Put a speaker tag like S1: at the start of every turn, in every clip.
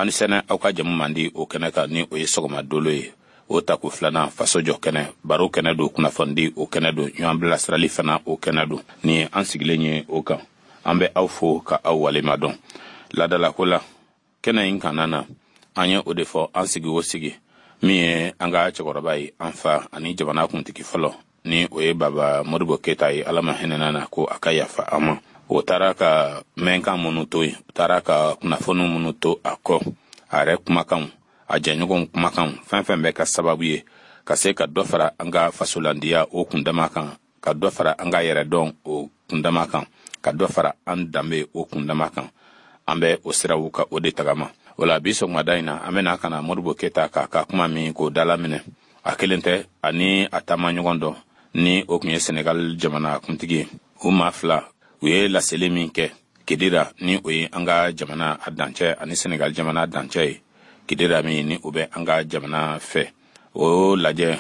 S1: Aw ni sɛnɛ aw ka jamu mandi o kɛnɛ kan, ni o ye sɔgɔma dolo ye. O tako filanan, fasojɔ kɛnɛ, baro kɛnɛ don, kunnafonidi o kɛnɛ don, ɲɔgɔn bilasirali fana o kɛnɛ don. Nin ye an sigilen ye o kan. An bɛ aw fo ka aw walema dɔn. Laadalako la, kɛnɛ in kana na, an ye o de fɔ an sigi o sigi. Min ye an ka cɛkɔrɔba ye, an fa ani jamana kuntigi fɔlɔ, ni o ye Baba Modibo Keyita ye, Ala ma hinɛna na ko a ka yafa an ma. O taara ka mɛnkan minnu to yen, o taara ka kunnafoniw minnu to a kɔ, a yɛrɛ kumakanw, a jɛɲɔgɔnw kumakanw, fɛn fɛn bɛ ka sababu ye ka se ka dɔ fara an ka fasolandiya o kundama kan, ka dɔ fara an ka yɛrɛdɔn o kundama kan, ka dɔ fara an danbe o kundama kan, an bɛ o siraw ka o de tagama. O la bi sɔgɔmada in na, an bɛna ka na Modibo Keyita k'a ka kuma min k'o dalaminɛ. A kelen tɛ, ani a taama ɲɔgɔn dɔ, ni o tun ye Senegal jamana kuntigi ye. U maa fila, u ye laseli min kɛ Kidira, ni o ye an ka jamana a dancɛ ani Senegal jamana dancɛ ye, Kidira min ni o bɛ an ka jamana fɛ, o lajɛ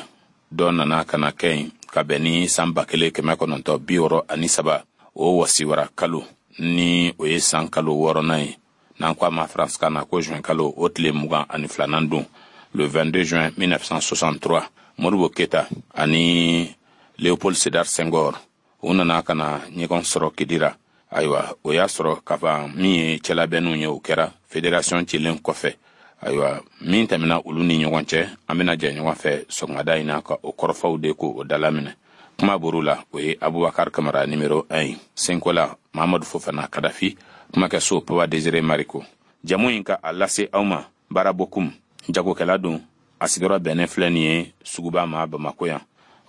S1: dɔ nana ka na kɛ yen ka bɛn ni san 1963, o wasiwara kalo, ni o ye san kalo wɔɔrɔnan ye, n'an ko a ma faransikan na ko juin kalo, o tile 22nan don, le 22 juin 1963, Modibo Keyita ani Léopold Sédar Senghor, u nana ka na ɲɔgɔn sɔrɔ Kidira. Ayiwa, o y'a sɔrɔ kaban min ye cɛlabɛnninw ye, o kɛra fédération cilen kɔfɛ. Ayiwa, min tɛmɛna olu ni ɲɔgɔn cɛ, an bɛna jɛ ɲɔgɔn fɛ sɔgɔmada in na ka o kɔrɔfɔw de ko o dalaminɛ. Kuma buru la, o ye Abubakar Kamara numéro 1 ye. Senkola Mahamadu Fofana Kadafi, kumakɛso Papa Désiré Mariko. Jamu in ka a lase aw ma Barabokum, jagokɛla don, a sigiyɔrɔ bɛnnen filɛ nin ye suguba ma Bamako yan.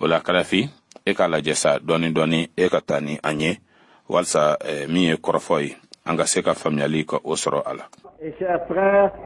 S1: O la Kadafi, e k'a lajɛ sa dɔɔni dɔɔni, e ka taa ni an ye walisa min ye kɔrɔfɔ ye, an ka se ka faamuyali ka o sɔrɔ a la.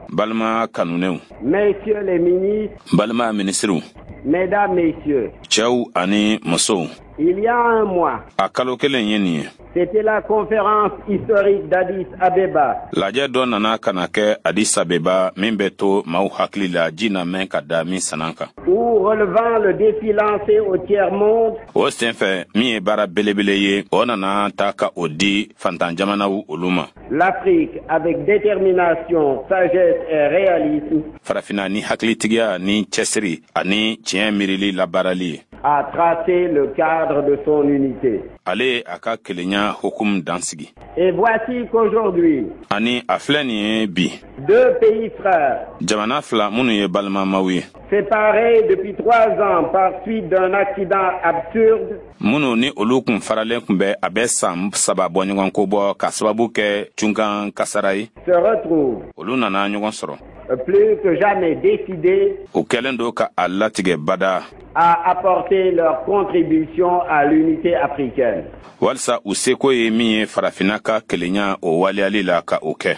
S1: Balima kanunenw,
S2: Messieurs les ministres,
S1: balima minisiriw,
S2: Mesdames, Messieurs,
S1: cɛw ani musow,
S2: il y a un mois,
S1: a kalo kelen ye nin ye,
S2: c'était la conférence historique d'Addis Abeba.
S1: Lajɛ dɔ nana ka na kɛ Addis Abeba min bɛ to maaw hakili la, ji na mɛn ka da min sanan kan.
S2: Où, relevant le défi lancé au tiers-monde,
S1: O senfɛ, min ye baara belebele ye, o nana ta ka o di fantan jamanaw olu ma.
S2: l'Afrique, avec détermination, sagesse et réalisme,
S1: Farafinna ni hakilitigiya ni cɛsiri ani tiɲɛ miirili labaarali ye,
S2: a tracé le cadre de son unité.
S1: Ale ye a ka kelenya hukumu dansigi.
S2: Et voici qu'aujourd'hui,
S1: Ani a filɛ nin ye bi,
S2: deux pays frères,
S1: jamana fila minnu ye balimamaw ye,
S2: séparés depuis 3 ans par suite d'un accident absurde,
S1: minnu ni olu kun faralen kun bɛ a bɛ san 3 bɔ ɲɔgɔn ko bɔ ka sababu kɛ cunkan kasara ye,
S2: se retrouvent
S1: olu nana ɲɔgɔn sɔrɔ
S2: plus que jamais décidés
S1: o kɛlen don ka a latigɛ bada
S2: à apporter leur contribution à l'unité africaine.
S1: walisa u seko ye min ye farafinna ka kelenya o waleyali la, ka o kɛ.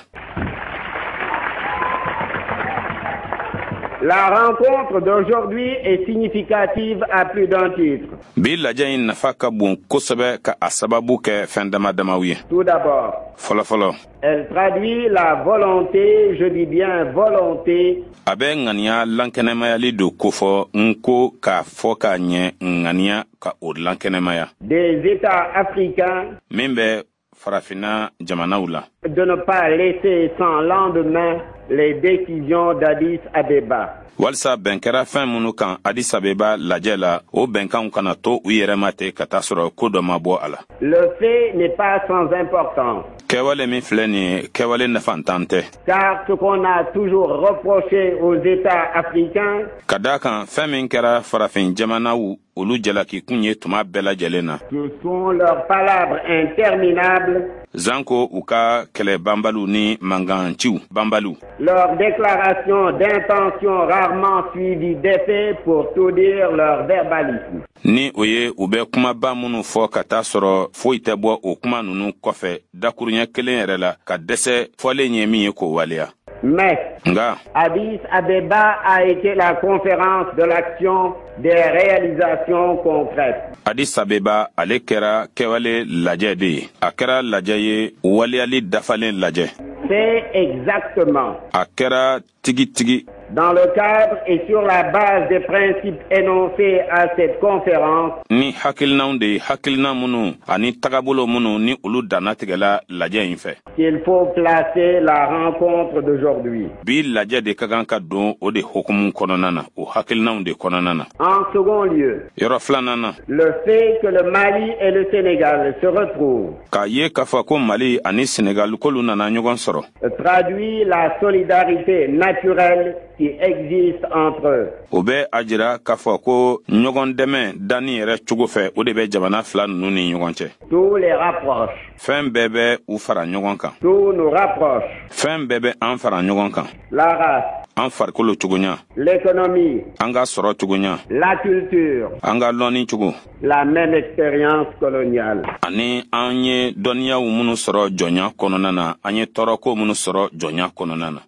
S2: La rencontre d'aujourd'hui est significative à plus d'un titre.
S1: Bi lajɛ in nafa ka bon kosɛbɛ ka a sababu kɛ fɛn dama damaw ye.
S2: Tout d'abord,
S1: Fɔlɔfɔlɔ,
S2: elle traduit la volonté, je dis bien volonté,
S1: a bɛ ŋaniya lankɛnɛmayali don kofɔ n ko k'a fɔ k'a ɲɛ, ŋaniya ka o lankɛnɛmaya
S2: des États africains
S1: min bɛ farafinna jamanaw la
S2: de ne pas laisser sans lendemain les décisions d'Addis Abeba.
S1: walisa bɛn kɛra fɛn minnu kan Addis Abeba lajɛ la, o bɛnkanw kana to u yɛrɛ ma ten ka taa sɔrɔ ko dɔ ma bɔ a la.
S2: Le fait n'est pas sans importance,
S1: Kɛwale min filɛ nin ye, kɛwale nafantan tɛ,
S2: car ce qu'on a toujours reproché aux États africains,
S1: ka daa kan fɛn min kɛra farafin jamanaw olu jalakikun ye tuma bɛɛ lajɛlen na,
S2: ce sont leurs palabres interminables,
S1: zanko u ka kɛlɛ banbaliw ni mankanciw banbaliw,
S2: leurs déclarations d'intention rarement suivies d'effets, pour tout dire leur verbalisme.
S1: Ni o ye u bɛ kumaba minnu fɔ ka taa sɔrɔ foyi tɛ bɔ o kuma ninnu kɔfɛ dakuruɲɛ kelen yɛrɛ la, ka dɛsɛ fɔlen ye min ye k'o waleya.
S2: Mais
S1: Nga
S2: Addis Abeba a été la conférence de l'action, des réalisations concrètes.
S1: Addis Abeba, ale kɛra kɛwale lajɛ de ye, a kɛra lajɛ ye, waleyali dafalen lajɛ.
S2: C'est exactement
S1: A kɛra tigitigi.
S2: Dans le cadre et sur la base des principes énoncés à cette conférence,
S1: Ni hakilinanw de ye, hakilina minnu ani tagabolo minnu ni olu dannatigɛla lajɛ in fɛ,
S2: qu'il faut placer la rencontre d'aujourd'hui.
S1: Bi lajɛ de ka kan ka don o de hukumu kɔnɔna na, o hakilinanw de kɔnɔna na.
S2: En second lieu,
S1: Yɔrɔ filanan na,
S2: le fait que le Mali et le Sénégal se retrouvent
S1: k'a ye k'a fɔ ko Mali ani Senegali k'olu nana ɲɔgɔn sɔrɔ,
S2: traduit la solidarité naturelle qui existe entre eux.
S1: O bɛ a jira k'a fɔ ko ɲɔgɔn dɛmɛ danni yɛrɛ cogo fɛ, o de bɛ jamana fila ninnu ni ɲɔgɔn cɛ.
S2: Tout les rapproche.
S1: Fɛn bɛɛ bɛ u fara ɲɔgɔn kan.
S2: Tout nous rapproche.
S1: Fɛn bɛɛ bɛ an fara ɲɔgɔn kan.
S2: La race,
S1: An farikolo cogoɲa,
S2: l'économie,
S1: an ka sɔrɔ cogoɲa,
S2: la culture,
S1: an ka lɔnni cogo,
S2: la même expérience coloniale.
S1: Ani an ye dɔnniyaw minnu sɔrɔ jɔnya kɔnɔna na, an ye tɔɔrɔko minnu sɔrɔ jɔnya kɔnɔna na.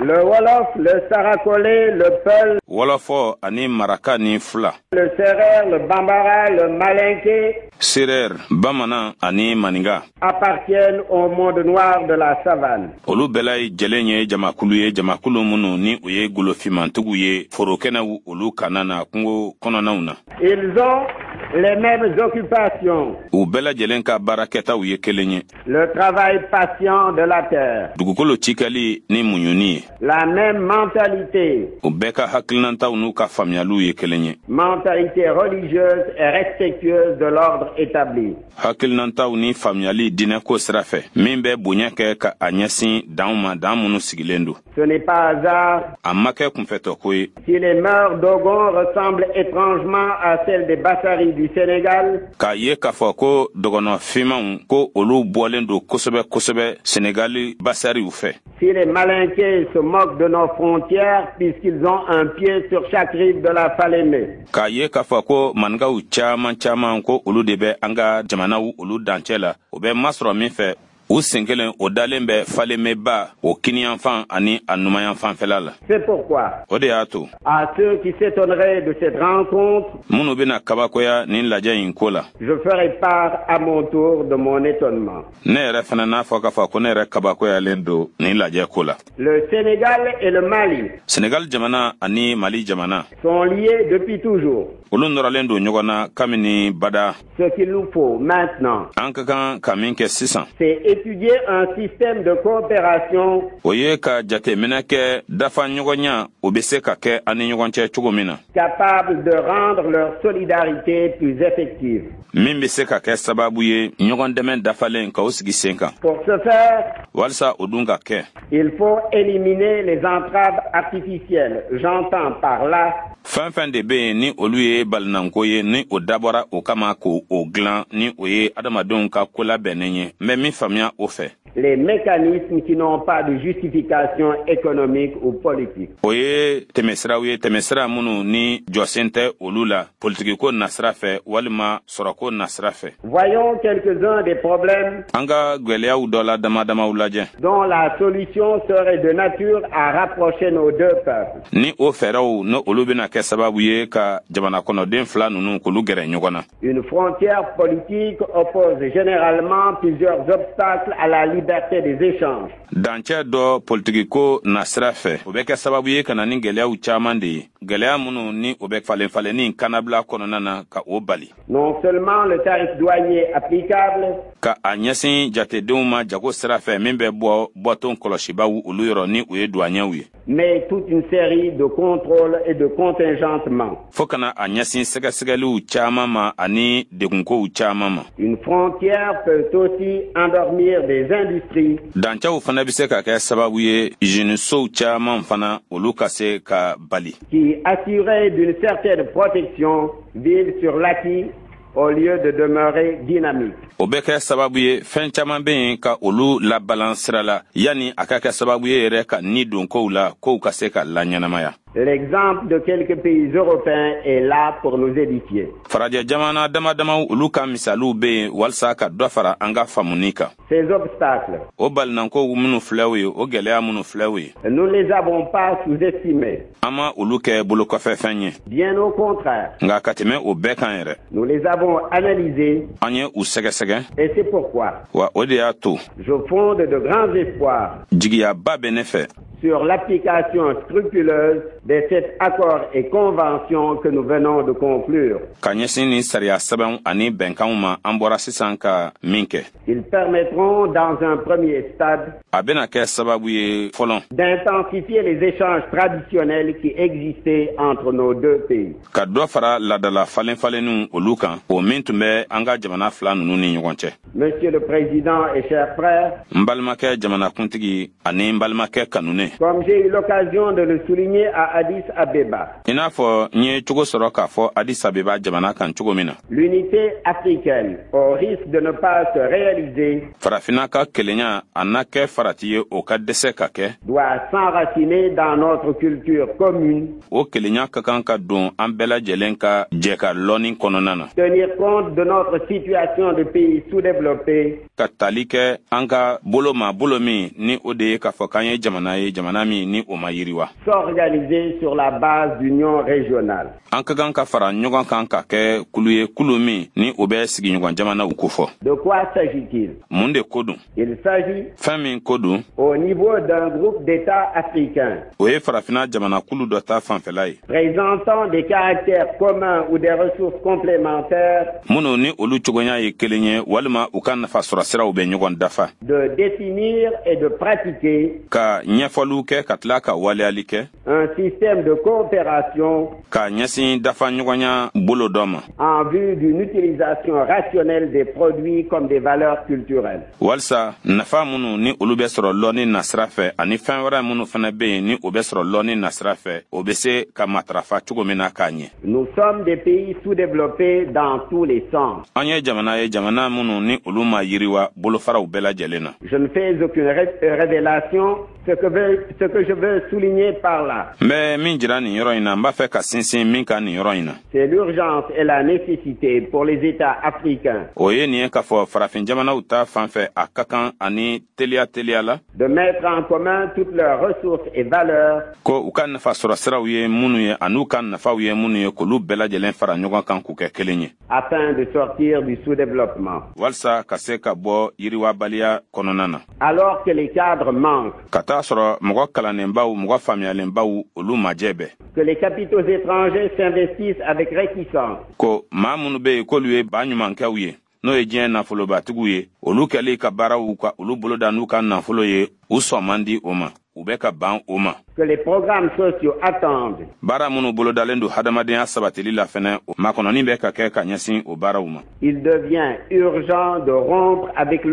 S2: Le Wolof, le Sarakolé, le Peul,
S1: Wɔlɔfɔ ani Maraka ni Fula,
S2: le Sérère, le Bambara, le Malinké
S1: Serɛr, Bamanan ani Maninga,
S2: appartiennent au monde noir de la savane.
S1: Olu bɛɛ lajɛlen ye jamakulu ye, jamakulu minnu ni u ye golofinmantigiw ye forokɛnɛw olu kana na kungo kɔnɔnaw na.
S2: Ils ont les mêmes occupations,
S1: U bɛɛ lajɛlen ka baarakɛtaw ye kelen ye,
S2: le travail patient de la terre,
S1: dugukolo cikɛli ni muɲuni ye,
S2: la même mentalité,
S1: U bɛɛ ka hakilinataw n'u ka faamuyaliw ye kelen ye,
S2: mentalité religieuse et respectueuse de l'ordre établi.
S1: Hakilinataw ni faamuyali diinɛko sira fɛ min bɛ bonya kɛ ka a ɲɛsin danw ma, dan minnu sigilen don.
S2: Ce n'est pas hasard
S1: A ma kɛ kunfɛtɔko ye
S2: si les mœurs Dogon ressemblent étrangement à celles des Bassaris du Sénégal,
S1: k'a ye k'a fɔ ko dɔgɔnɔ finmanw ko olu bɔlen don kosɛbɛ kosɛbɛ Senegali Basariw fɛ,
S2: si les Malinkés se moquent de nos frontières puisqu'ils ont un pied sur chaque rive de la Falémé.
S1: K'a ye k'a fɔ ko Maninkaw caaman caaman ko olu de bɛ an ka jamanaw olu dancɛ la, o bɛ masɔrɔ min fɛ, u sen kelen o dalen bɛ Falemeba o kiniyanfan ani a numayanfanfɛla la.
S2: C'est pourquoi,
S1: O de y'a to,
S2: à ceux qui s'étonneraient de cette rencontre,
S1: minnu bɛna kabakoya nin lajɛ in ko la,
S2: je ferai part à mon tour de mon étonnement.
S1: Ne yɛrɛ fana n'a fɔ k'a fɔ ko ne yɛrɛ kabakoyalen don nin lajɛ ko la.
S2: Le Sénégal et le Mali
S1: Senegal jamana ani Mali jamana
S2: sont liés depuis toujours.
S1: olu nɔrɔlen don ɲɔgɔn na kabini bada.
S2: Ce qu'il nous faut maintenant,
S1: An ka kan ka min kɛ sisan,
S2: c'est étudier un système de coopération
S1: o ye ka jateminɛ kɛ dafa ɲɔgɔnya o bɛ se ka kɛ an ni ɲɔgɔn cɛ cogo min na,
S2: capable de rendre leur solidarité plus effective.
S1: Min bɛ se ka kɛ sababu ye ɲɔgɔn dɛmɛ dafalen k'o sigi sen kan.
S2: Pour ce faire,
S1: Walisa o dun ka kɛ,
S2: il faut éliminer les entraves artificielles. J'entends par là
S1: fɛn fɛn de bɛ yen ni olu ye balinanko ye, ni o dabɔra o kama k'o o dilan, ni o ye adamadenw ka ko labɛnnen ye, n bɛ min faamuya o fɛ,
S2: les mécanismes qui n'ont pas de justification économique ou politique.
S1: O ye tɛmɛsiraw ye, tɛmɛsira minnu ni jɔsen tɛ olu la politikiko nasira fɛ walima sɔrɔko nasira fɛ.
S2: Voyons quelques-uns des problèmes
S1: An ka gwɛlɛyaw dɔ la dama damaw lajɛ
S2: dont la solution serait de nature à rapprocher nos deux peuples.
S1: Ni o fɛɛrɛw ni olu bɛna kɛ sababu ye ka jamana kɔnɔden fila ninnu k'olu gɛrɛ ɲɔgɔn na.
S2: Une frontière politique oppose généralement plusieurs obstacles à la liberté des échanges.
S1: Dancɛ dɔ politikiko nasira fɛ, o bɛ kɛ sababu ye ka na ni gwɛlɛyaw caaman de ye, gwɛlɛya minnu ni o bɛ falen falenni kannabila kɔnɔna na ka o bali.
S2: Non seulement le tarif douanier applicable,
S1: Ka a ɲɛsin jatedenw ma jago sira fɛ min bɛ bɔ bɔton kɔlɔsibaw olu yɔrɔ, ni o ye duwanɲɛw ye,
S2: mais toute une série de contrôles et de contingentements.
S1: Fɔɔ kana a ɲɛsin sɛgɛsɛgɛliw caaman ma ani degunkow caaman ma.
S2: Une frontière peut aussi endormir des industries
S1: Dancɛw fana bɛ se ka kɛ sababu ye izinisow caaman fana olu ka se ka bali,
S2: qui, assurées d'une certaine protection, vivent sur l'acquis au lieu de demeurer dynamiques.
S1: O bɛ kɛ sababu ye fɛn caman bɛ yen ka olu labalan sira la yanni a ka kɛ sababu ye yɛrɛ ka ni don kow la, kow ka se ka laɲɛnamaya.
S2: L'exemple de quelques pays européens est là pour nous édifier.
S1: Farajɛ jamana dama damaw olu ka misaliw bɛ yen walisa ka dɔ fara an ka faamuni kan.
S2: Ces obstacles,
S1: O balinankow minnu filɛw ye, o gwɛlɛya minnu filɛw ye,
S2: nous ne les avons pas sous-estimés.
S1: An ma olu kɛ bolokɔfɛfɛn ye.
S2: Bien au contraire,
S1: Nka ka tɛmɛ o bɛɛ kan yɛrɛ,
S2: nous les avons analysés
S1: an ye u sɛgɛsɛgɛ.
S2: Et c'est pourquoi
S1: Wa o de y'a to
S2: je fonde de grands espoirs
S1: jigiyaba bɛ ne fɛ
S2: sur l'application scrupuleuse de cet accord et convention que nous venons de conclure.
S1: Ka ɲɛsin nin sariya sɛbɛnw ani bɛnkanw ma, an bɔra sisan ka min kɛ.
S2: Ils permettront dans un premier stade
S1: A bɛna kɛ sababu ye fɔlɔ
S2: d'intensifier les échanges traditionnels qui existaient entre nos deux pays.
S1: ka dɔ fara ladala falen falenniw olu kan, o min tun bɛ an ka jamana fila ninnu ni ɲɔgɔn cɛ.
S2: Monsieur le Président et chers frères,
S1: N balimakɛ jamanakuntigi ani n balimakɛ kanunen,
S2: comme j'ai eu l'occasion de le souligner à Addis Abeba,
S1: i n'a fɔ n ye cogo sɔrɔ k'a fɔ Addis Abeba jamana kan cogo min na,
S2: l'unité africaine, au risque de ne pas se réaliser,
S1: Farafinna ka kelenya, a na kɛ farati ye o ka dɛsɛ ka kɛ,
S2: doit s'enraciner dans notre culture commune,
S1: o kelenya ka kan ka don an bɛɛ lajɛlen ka jɛ ka lɔnni kɔnɔna na,
S2: tenir compte de notre situation de pays sous-développé
S1: ka tali kɛ an ka bolo ma, bolo min ni o de ye k'a fɔ k'an ye jamana ye, jamana min ni o ma yiriwa,
S2: s'organiser sur la base d'unions régionales.
S1: An ka kan ka fara ɲɔgɔn kan ka kɛ kulu ye, kulu min ni o bɛ sigiɲɔgɔn jamanaw kofɔ.
S2: De quoi s'agit-il?
S1: Mun de ko don?
S2: Il s'agit,
S1: Fɛn min ko don,
S2: au niveau d'un groupe d'États africains
S1: o ye Farafina jamanakulu dɔ ta fanfɛla ye
S2: présentant des caractères communs ou des ressources complémentaires,
S1: minnu ni olu cogoya ye kelen ye walima u ka nafasɔrɔsiraw bɛ ɲɔgɔn dafa,
S2: de définir et de pratiquer
S1: ka ɲɛfɔliw kɛ ka tila ka waleyali kɛ
S2: un système de coopération
S1: ka ɲɛsin dafa ɲɔgɔnya bolo dɔ ma
S2: en vue d'une utilisation rationnelle des produits comme des valeurs culturelles.
S1: walisa nafa minnu ni olu bɛ sɔrɔ lɔnni nasira fɛ ani fɛn wɛrɛ minnu fana bɛ yen ni o bɛ sɔrɔ lɔnni nasira fɛ, o bɛ se ka matarafa cogo min na k'a ɲɛ.
S2: Nous sommes des pays sous-développés dans tous les sens.
S1: An ye jamana ye, jamana minnu ni olu ma yiriwa bolofaraw bɛɛ lajɛlen na.
S2: Je ne fais aucune révélation. Ce que je veux souligner par là,
S1: N bɛ min jira nin yɔrɔ in na, n b'a fɛ ka sinsin min kan nin yɔrɔ in na,
S2: c'est l'urgence et la nécessité pour les États africains
S1: o ye nin ye k'a fɔ farafin jamanaw ta fan fɛ, a ka kan ani teliya teliya la
S2: de mettre en commun toutes leurs ressources et valeurs
S1: ko u ka nafa sɔrɔ siraw ye minnu ye an'u ka nafaw ye minnu ye, k'olu bɛɛ lajɛlen fara ɲɔgɔn kan k'u kɛ kelen ye
S2: afin de sortir du sous-développement.
S1: walisa ka se ka bɔ yiriwabaliya kɔnɔna na.
S2: Alors que les cadres manquent,
S1: Ka taa sɔrɔ mɔgɔ kalannenbaw, mɔgɔ faamuyalenbaw, olu majɛ bɛɛ,
S2: que les capitaux étrangers s'investissent avec réticence,
S1: ko maa minnu be yen k'olu ye ba ɲumankɛw ye, n'o ye diɲɛ nafolobatigiw ye, olu kɛli ka baaraw ka olu boloda n'u ka nafolo ye, u sɔn man di o ma, u bɛ ka ban o ma,
S2: que les programmes sociaux attendent
S1: baara minnu bolodalen don hadamadenya sabatili la fɛnɛ, o makɔnɔni bɛ ka kɛ ka ɲɛsin o baaraw ma,
S2: il devient urgent de rompre avec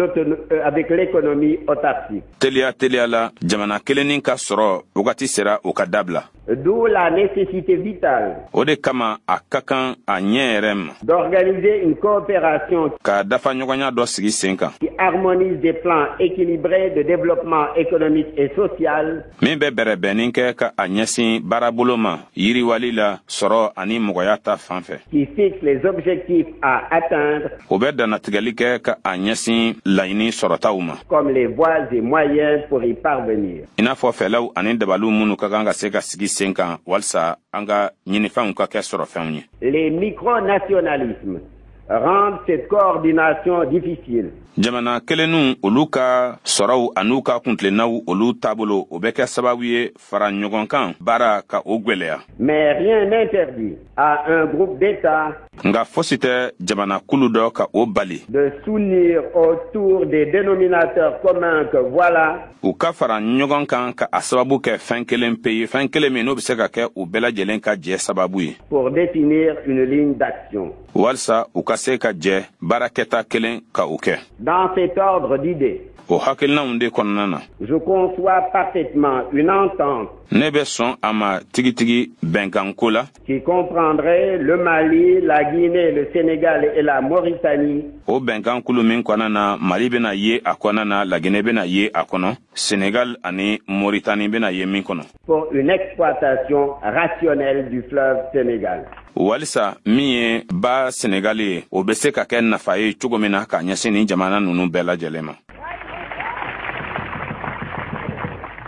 S2: l'économie autarcique.
S1: Teliya teliya la, jamana kelennin ka sɔrɔ wagati sera o ka dabila.
S2: D'où la nécessité vitale
S1: O de kama a ka kan a ɲɛ yɛrɛ ma
S2: d'organiser une coopération
S1: ka dafa ɲɔgɔnya dɔ sigi sen kan
S2: qui harmonise des plans équilibrés de développement économique et social
S1: min bɛ bɛrɛbɛnnin kɛ ka a ɲɛsin baarabolo ma, yiriwali la, sɔrɔ ani mɔgɔya ta fan fɛ,
S2: qui fixe les objectifs à atteindre
S1: o bɛ dannatigɛli kɛ ka a ɲɛsin laɲini sɔrɔtaw ma
S2: comme les voies et moyens pour y parvenir.
S1: i n'a fɔ fɛlɛw ani dabaliw minnu ka kan ka se ka sigi sen kan walisa an ka ɲinifɛnw ka kɛ sɔrɔfɛnw ye.
S2: Les micronationalismes rendent cette coordination difficile.
S1: Jamana kelenninw, olu ka sɔrɔw an'u ka kuntilennaw, olu taabolo, o bɛ kɛ sababu ye fara ɲɔgɔn kan baara ka o gwɛlɛya.
S2: Mais rien n'interdit à un groupe d'États
S1: Nka fosi tɛ jamana kulu dɔ ka o bali
S2: de s'unir autour des dénominateurs communs que voilà
S1: u ka fara ɲɔgɔn kan ka a sababu kɛ fɛn kelen pe ye, fɛn kelen min n'o bɛ se ka kɛ u bɛɛ lajɛlen ka jɛ sababu ye,
S2: pour définir une ligne d'action.
S1: walisa u ka se ka jɛ baarakɛta kelen ka o kɛ.
S2: Dans cet ordre d'idées,
S1: O hakilinaw de kɔnɔna na,
S2: je conçois parfaitement une entente
S1: ne bɛ sɔn a ma tigitigi bɛnkanko la
S2: qui comprendrait le Mali, la Guinée, le Sénégal et la Mauritanie
S1: o bɛnkan kulu min kɔnɔna na, Mali bɛna ye a kɔnɔna na, Laginɛ bɛna ye a kɔnɔ, Senegal ani Moritani bɛna ye min kɔnɔ,
S2: pour une exploitation rationnelle du fleuve Sénégal.
S1: walisa min ye ba Senegali ye, o bɛ se ka kɛ nafa ye cogo min na ka ɲɛsin nin jamana ninnu bɛɛ lajɛlen ma.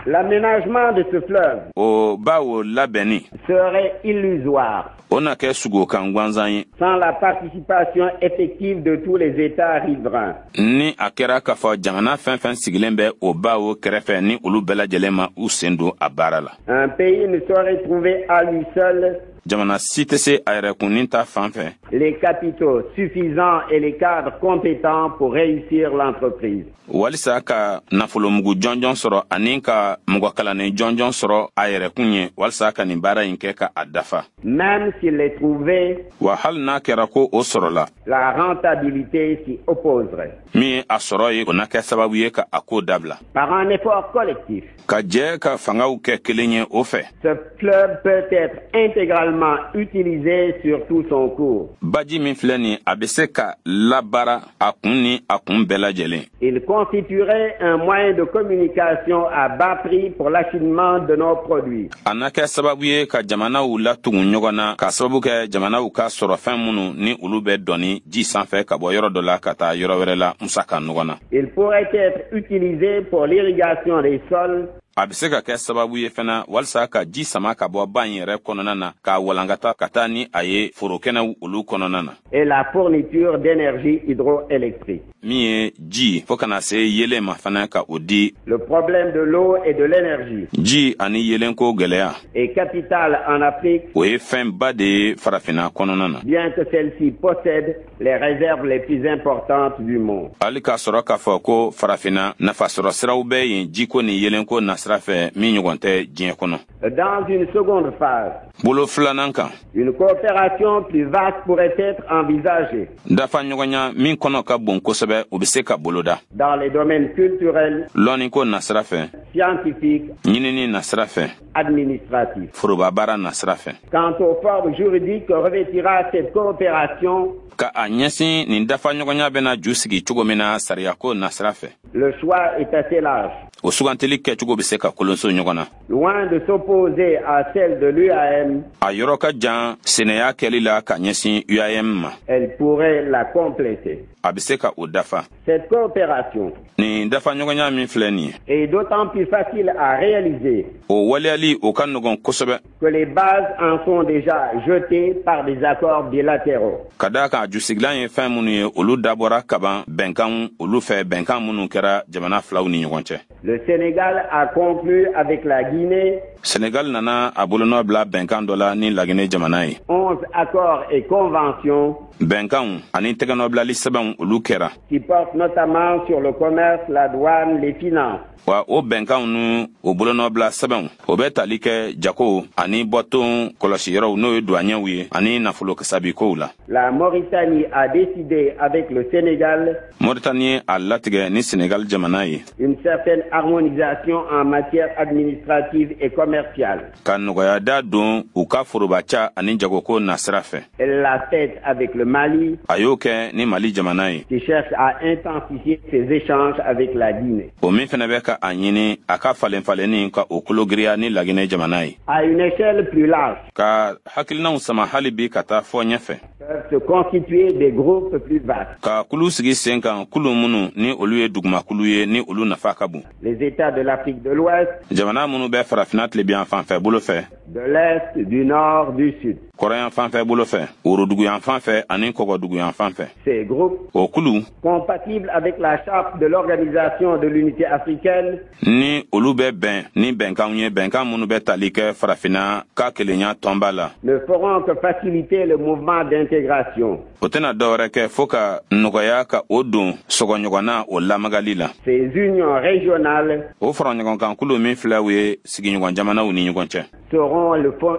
S2: L'aménagement de ce fleuve
S1: O ba o labɛnni
S2: serait illusoire
S1: o na kɛ sugokan gansan ye
S2: sans la participation effective de tous les États riverains.
S1: Ni a kɛra k'a fɔ jamana fɛn fɛn sigilen bɛ o ba o kɛrɛfɛ, ni olu bɛɛ lajɛlen ma u sen don a baara la.
S2: Un pays ne saurait trouver à lui seul
S1: Jamana si tɛ se a yɛrɛkunnin ta fan fɛ
S2: les capitaux suffisants et les cadres compétents pour réussir l'entreprise.
S1: Walisa ka nafolomugu jɔnjɔn sɔrɔ ani ka mɔgɔ kalannen jɔnjɔn sɔrɔ a yɛrɛkun ye walisa ka nin baara in kɛ ka a dafa.
S2: Même s'il les trouvait,
S1: Wa hali n'a kɛra ko o sɔrɔla,
S2: la rentabilité s'y opposerait.
S1: Min ye a sɔrɔ ye, o na kɛ sababu ye ka a ko dabila.
S2: Par un effort collectif,
S1: Ka jɛ ka fangaw kɛ kelen ye o fɛ,
S2: ce fleuve peut être intégralement utilisé sur tout son cours.
S1: Baji min filɛ nin, a bɛ se ka labaara a kun ni a kun bɛɛ lajɛlen.
S2: Il constituerait un moyen de communication à bas prix pour l'acheminement de nos produits.
S1: A na kɛ sababu ye ka jamanaw latugu ɲɔgɔn na, ka sababu kɛ jamanaw ka sɔrɔfɛn minnu ni olu bɛ dɔnni ji sanfɛ ka bɔ yɔrɔ dɔ la ka taa yɔrɔ wɛrɛ la musaka ɲɔgɔn na.
S2: Il pourrait être utilisé pour l'irrigation des sols
S1: A bɛ se ka kɛ sababu ye fana walisa ka ji sama ka bɔ ba in yɛrɛ kɔnɔna na k'a walankata ka taa ni a ye forokɛnɛw olu kɔnɔna na,
S2: et la fourniture d'énergie hydroélectrique.
S1: Min ye ji fɔɔ ka na se yelen ma fana ka o di.
S2: Le problème de l'eau et de l'énergie
S1: Ji ani yelenko gwɛlɛya
S2: est capital en Afrique,
S1: o ye fɛnba de ye Farafinna kɔnɔna na,
S2: bien que celle-ci possède les réserves les plus importantes du monde.
S1: Hali k'a sɔrɔ k'a fɔ ko Farafinna nafasɔrɔ siraw bɛ yen jiko ni yelenko nasira fɛ min ɲɔgɔn tɛ diɲɛ kɔnɔ.
S2: Dans une seconde phase,
S1: Bolo filanan kan,
S2: une coopération plus vaste pourrait être envisagée
S1: dafa ɲɔgɔnya min kɔnɔ ka bon kosɛbɛ, o bɛ se ka boloda
S2: dans les domaines culturels,
S1: lɔnniko nasira fɛ,
S2: scientifiques,
S1: ɲinini nasira fɛ,
S2: administratifs.
S1: Foroba baara nasira fɛ.
S2: Quant aux formes juridiques que revêtira cette coopération,
S1: Ka a ɲɛsin nin dafa ɲɔgɔnya bɛna ju sigi cogo min na sariyako nasira fɛ,
S2: le choix est assez large.
S1: O sugantili kɛcogo bɛ se ka kolonso ɲɔgɔn na.
S2: Loin de s'opposer à celle de l'UAM,
S1: A yɔrɔ ka jan sɛnɛya kɛli la ka ɲɛsin UAM ma,
S2: elle pourrait la compléter.
S1: A bɛ se ka o dafa.
S2: Cette coopération
S1: Nin dafa ɲɔgɔnya min filɛ nin ye,
S2: est d'autant plus facile à réaliser
S1: o waleyali o ka nɔgɔn kosɛbɛ
S2: que les bases en sont déjà jetées par des accords bilatéraux.
S1: Ka daa kan a jusigilan ye fɛn minnu ye, olu dabɔra kaban bɛnkan olu fɛ, bɛnkan minnu kɛra jamana filaw ni ɲɔgɔn cɛ.
S2: Le Sénégal a conclu avec la Guinée
S1: Senegal nana a bolonɔ bila bɛnkan dɔ la ni Laginɛ jamana ye
S2: 11 accords et conventions
S1: bɛnkanw ani tɛgɛnɔbilali sɛbɛnw olu kɛra
S2: qui portent notamment sur le commerce, la douane, les finances.
S1: Wa o bɛnkanw ni o bolonɔbila sɛbɛnw, o bɛ tali kɛ jago ani bɔton kɔlɔsiyɔrɔw, n'o ye duwanɲɛw ye, ani nafolo kasabikow la.
S2: La Mauritanie a décidé avec le Sénégal
S1: Moritani ye a latigɛ ni Senegal jamana ye
S2: une certaine harmonisation en matière administrative et commerciale.
S1: Ka nɔgɔyada don u ka forobaca ani jagoko nasira fɛ.
S2: Elle l'a faite avec le Mali
S1: A y'o kɛ ni Mali jamana ye
S2: qui cherche à intensifier ses échanges avec la Guinée.
S1: O min fɛnɛ bɛ ka a ɲini a ka falen falenni ka o kologiriya ni Laginɛ jamana ye.
S2: À une échelle plus large,
S1: Ka hakilinaw sama hali bi ka taa fɔ ɲɛfɛ,
S2: peuvent se constituer des groupes plus vastes.
S1: Ka kulu sigi sen kan, kulu minnu ni olu ye dugumakulu ye, ni olu nafa ka bon.
S2: Les États de l'Afrique de l'Ouest,
S1: Jamana minnu bɛ Farafinna tilebiyan fanfɛ bolo fɛ,
S2: de l'Est, du Nord, du Sud.
S1: Kɔrɔyan fanfɛ bolo fɛ, woroduguyan fan fɛ ani kɔgɔduguyan fan fɛ.
S2: Ces groupes,
S1: O kulu,
S2: compatibles avec la charte de l'Organisation de l'Unité africaine,
S1: ni olu bɛ bɛn ni bɛnkanw ye, bɛnkan minnu bɛ tali kɛ Farafinna ka kelenya tɔnba la,
S2: ne feront que faciliter le mouvement d'intégration.
S1: O tɛna dɔwɛrɛ kɛ fɔɔ ka nɔgɔya ka o don sɔgɔɲɔgɔnna o lamagali la.
S2: Ces unions régionales
S1: O faraɲɔgɔnkankulu min filɛ, u ye sigiɲɔgɔn jamanaw ni ɲɔgɔn cɛ,
S2: seront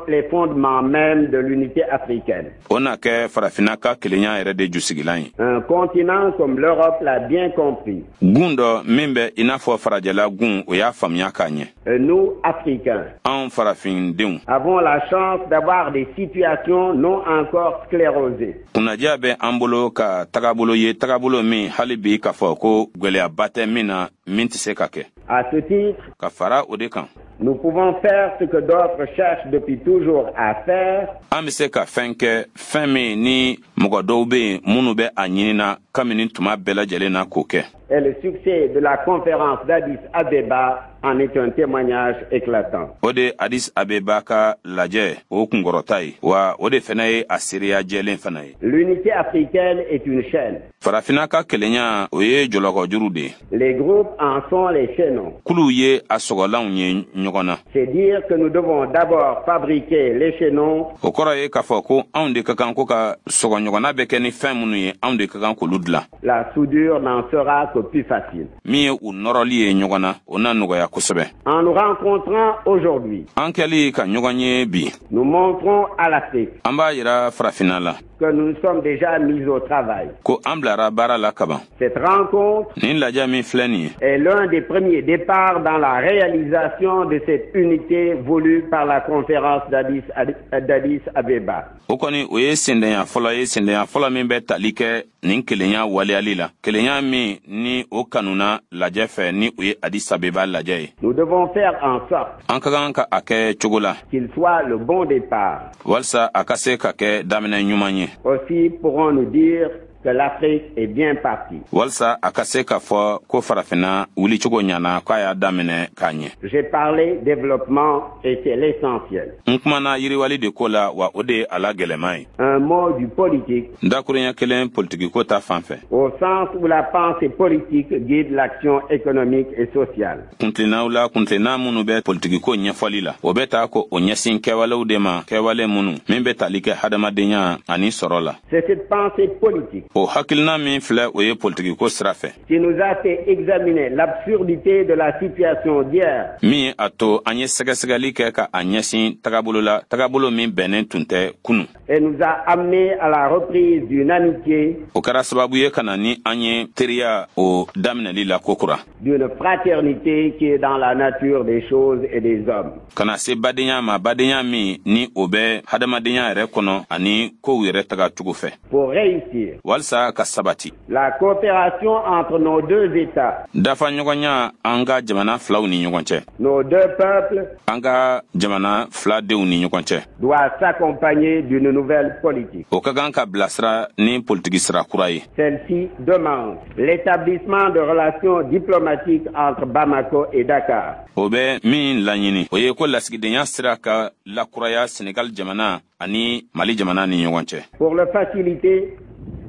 S2: les fondements même de l'unité africaine.
S1: O na kɛ Farafinna ka kelenya yɛrɛ de jusigilan ye.
S2: Un continent comme l'Europe l'a bien compris.
S1: Gun dɔ min bɛ i n'a fɔ farajɛla gun, o y'a faamuya k'a ɲɛ.
S2: Nous, Africains,
S1: Anw farafindenw,
S2: avons la chance d'avoir des situations non encore sclérosées.
S1: Kunnadiya bɛ an bolo ka tagabolo ye, tagabolo min hali bi k'a fɔ ko gwɛlɛyaba tɛ min na min tɛ se ka kɛ.
S2: À ce titre,
S1: Ka fara o de kan,
S2: nous pouvons faire ce que d'autres cherchent depuis toujours à faire,
S1: an bɛ se ka fɛn kɛ, fɛn min ni mɔgɔ dɔw bɛ yen minnu bɛ a ɲini na kabini tuma bɛɛ lajɛlen na k'o kɛ,
S2: Et le succès de la conférence d'Addis Abeba en est un témoignage éclatant.
S1: O de Addis Abeba ka lajɛ o kunkɔrɔta ye, wa o de fana ye a seereya jɛlen fana ye.
S2: L'unité africaine est une chaîne.
S1: Farafinna ka kelenya, o ye jɔlɔkɔjuru de ye.
S2: Les groupes en sont les chaînons.
S1: Kuluw ye a sɔgɔlanw ye ɲɔgɔn na.
S2: C'est dire que nous devons d'abord fabriquer les chaînons.
S1: O kɔrɔ ye k'a fɔ ko anw de ka kan ko ka sɔgɔɲɔgɔnna bɛ kɛ ni fɛn minnu ye, anw de ka kan k'olu dilan.
S2: La soudure n'en sera que plus facile.
S1: Min ye u nɔrɔli ye ɲɔgɔn na, o na nɔgɔya kosɛbɛ.
S2: En nous rencontrant aujourd'hui,
S1: An kɛli ka ɲɔgɔn ye bi,
S2: nous montrons à l'Afrique
S1: an b'a yira farafinna la
S2: que nous nous sommes déjà mis au travail.
S1: ko an bilara baara la kaban.
S2: Cette rencontre
S1: Nin lajɛ min filɛ nin ye,
S2: est l'un des premiers départs dans la réalisation de cette unité voulue par la conférence d'Addis Abeba.
S1: O kɔni, o ye sendenya fɔlɔ ye, sendenya fɔlɔ min bɛ tali kɛ nin kelenya waleyali la, kelenya min ni o kanuna lajɛ fɛ, ni o ye Addis Abeba lajɛ ye.
S2: Nous devons faire en sorte
S1: An ka kan ka a kɛ cogo la
S2: qu'il soit le bon départ.
S1: walisa a ka se ka kɛ daminɛ ɲuman ye.
S2: Aussi pourrons-nous dire que l'Afrique est bien partie.
S1: Walisa a ka se k'a fɔ ko farafinna wulicogo ɲana, k'a y'a daminɛ k'a ɲɛ.
S2: J'ai parlé développement et c'est l'essentiel.
S1: N kumana yiriwali de ko la, wa o de ye a la gɛlɛman ye.
S2: Un mot du politique
S1: Dakuruɲɛ kelen politikiko ta fan fɛ,
S2: au sens où la pensée politique guide l'action économique et sociale.
S1: Kuntilennaw la, kuntilenna minnu bɛ politikiko ɲɛfɔli la, o bɛ ta ko o ɲɛsin kɛwalew de ma, kɛwale minnu min bɛ tali kɛ hadamadenya ani sɔrɔ la.
S2: C'est cette pensée politique
S1: O hakilina min filɛ, o ye politikiko sira fɛ,
S2: qui nous a fait examiner l'absurdité de la situation d'hier
S1: min ye a to an ye sɛgɛsɛgɛli kɛ ka a ɲɛsin tagabolo la, tagabolo min bɛnnen tun tɛ kunu,
S2: et nous a amené à la reprise d'une amitié,
S1: O kɛra sababu ye ka na ni an ye teriya o daminɛli la kokura,
S2: d'une fraternité qui est dans la nature des choses et des hommes.
S1: Ka na se badenya ma, badenya min ni o bɛ hadamadenya yɛrɛ kɔnɔ ani kow yɛrɛ taga cogo fɛ.
S2: Pour réussir,
S1: Walisa ka sabati,
S2: la coopération entre nos deux États,
S1: dafa ɲɔgɔnya an ka jamana filaw ni ɲɔgɔn cɛ,
S2: nos deux peuples,
S1: an ka jamana fila denw ni ɲɔgɔn cɛ,
S2: doit s'accompagner d'une nouvelle politique.
S1: o ka kan ka bilasira ni politiki sira kura ye.
S2: Celle-ci demande l'établissement de relations diplomatiques entre Bamako et Dakar.
S1: O bɛ min laɲini, o ye ko lasigidenya sira ka lakuraya Senegal jamana ani Mali jamana ni ɲɔgɔn cɛ.
S2: Pour le faciliter,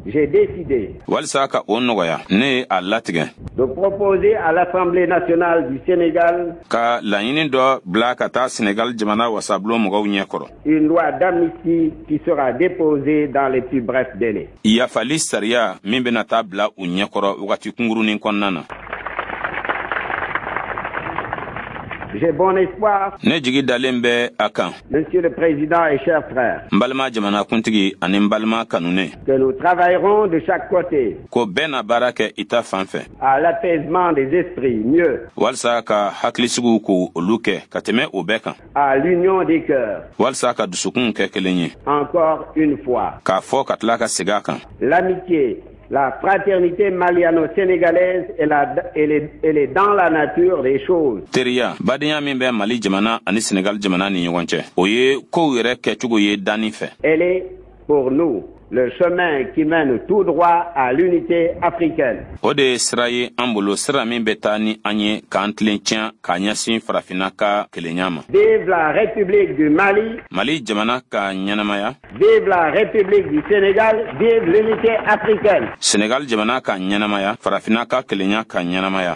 S2: j'ai décidé
S1: Walisa ka o nɔgɔya, ne ye a latigɛ
S2: de proposer à l'Assemblée nationale du Sénégal
S1: ka laɲini dɔ bila ka taa Senegal jamana wasabulon mɔgɔw ɲɛkɔrɔ,
S2: une loi d'amnistie qui sera déposée dans les plus brefs délais.
S1: yafali sariya min bɛna taa bila u ɲɛkɔrɔ wagati kunkurunin kɔnɔna na.
S2: J'ai bon espoir,
S1: Ne jigi dalen bɛ a kan,
S2: Monsieur le Président et chers frères,
S1: n balima jamanakuntigi ani n balima kanunen,
S2: que nous travaillerons de chaque côté
S1: ko bɛɛ na baara kɛ i ta fan fɛ
S2: à l'apaisement des esprits, mieux,
S1: walisa ka hakilisigiw ko olu kɛ ka tɛmɛ o bɛɛ kan,
S2: à l'union des cœurs.
S1: walisa ka dusukunw kɛ kelen ye.
S2: Encore une fois,
S1: K'a fɔ ka tila ka segin a kan,
S2: l'amitié, la fraternité maliano-sénégalaise, elle est dans la nature des choses.
S1: Teriya, badenya min bɛ Mali jamana ani Senegal jamana ni ɲɔgɔn cɛ, o ye kow yɛrɛ kɛcogo ye danni fɛ.
S2: Elle est, pour nous, le chemin qui mène tout droit à l'unité africaine.
S1: O de ye sira ye an bolo, sira min bɛ taa ni an ye k'an tilen tiɲɛ k'a ɲɛsin farafinna ka kelenya ma.
S2: Vive la République du Mali,
S1: Mali jamana ka ɲɛnamaya,
S2: vive la République du Sénégal, vive l'unité africaine.
S1: Senegal jamana ka ɲɛnamaya, farafinna ka kelenya ka ɲɛnamaya.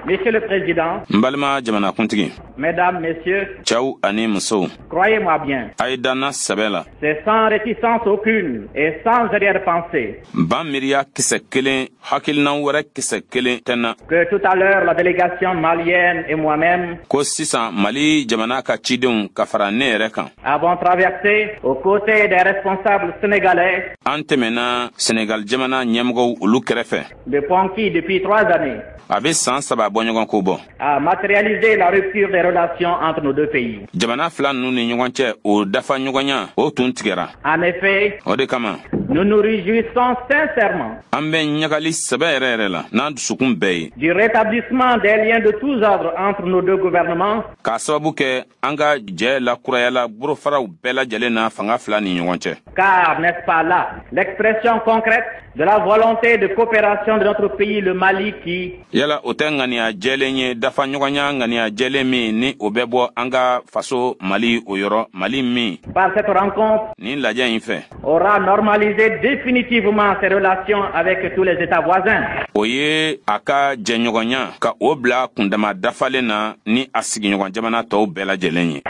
S3: Monsieur le Président,
S1: N balima jamanakuntigi,
S3: Mesdames, Messieurs,
S1: cɛw ani musow,
S3: croyez-moi bien,
S1: a ye danna sɛbɛ la,
S3: c'est sans réticence aucune et sans arrière-pensée
S1: ban miiriya kisɛ kelen, hakilina wɛrɛ kisɛ kelen tɛ na,
S3: que tout à l'heure la délégation malienne et moi-même
S1: ko sisan Mali jamana ka cidenw ka fara ne yɛrɛ kan,
S3: avons traversé aux côtés des responsables sénégalais
S1: an tɛmɛna Senegal jamana ɲɛmɔgɔw olu kɛrɛfɛ,
S3: le pont qui, depuis 3 années,
S1: a bɛ san 3 bɔ ɲɔgɔn ko bɔ,
S3: a matérialisé la rupture des relations entre nos deux pays.
S1: jamana fila ninnu ni ɲɔgɔn cɛ, o dafa ɲɔgɔnya o tun tigɛra.
S3: En effet,
S1: O de kama,
S3: Nous nous réjouissons sincèrement
S1: An bɛ ɲagali sɛbɛ yɛrɛ yɛrɛ la n'an dusukun bɛɛ ye
S3: du rétablissement des liens de tous ordres entre nos deux gouvernements
S1: k'a sababu kɛ an ka jɛ lakurayala bolofaraw bɛɛ lajɛlen na fanga fila ni ɲɔgɔn cɛ.
S3: Car n'est-ce pas là l'expression concrète de la volonté de coopération de notre pays, le Mali, qui,
S1: Yala o tɛ ŋaniya jɛlen ye, dafaɲɔgɔnya ŋaniya jɛlen min ni o bɛ bɔ an ka faso Mali o yɔrɔ, Mali min
S3: par cette rencontre,
S1: nin lajɛ in fɛ,
S3: aura normalisé définitivement ses relations avec tous les États voisins?
S1: O ye a ka jɛɲɔgɔnya ka o bila kundama dafalen na ni a sigiɲɔgɔn jamana tɔw bɛɛ lajɛlen ye.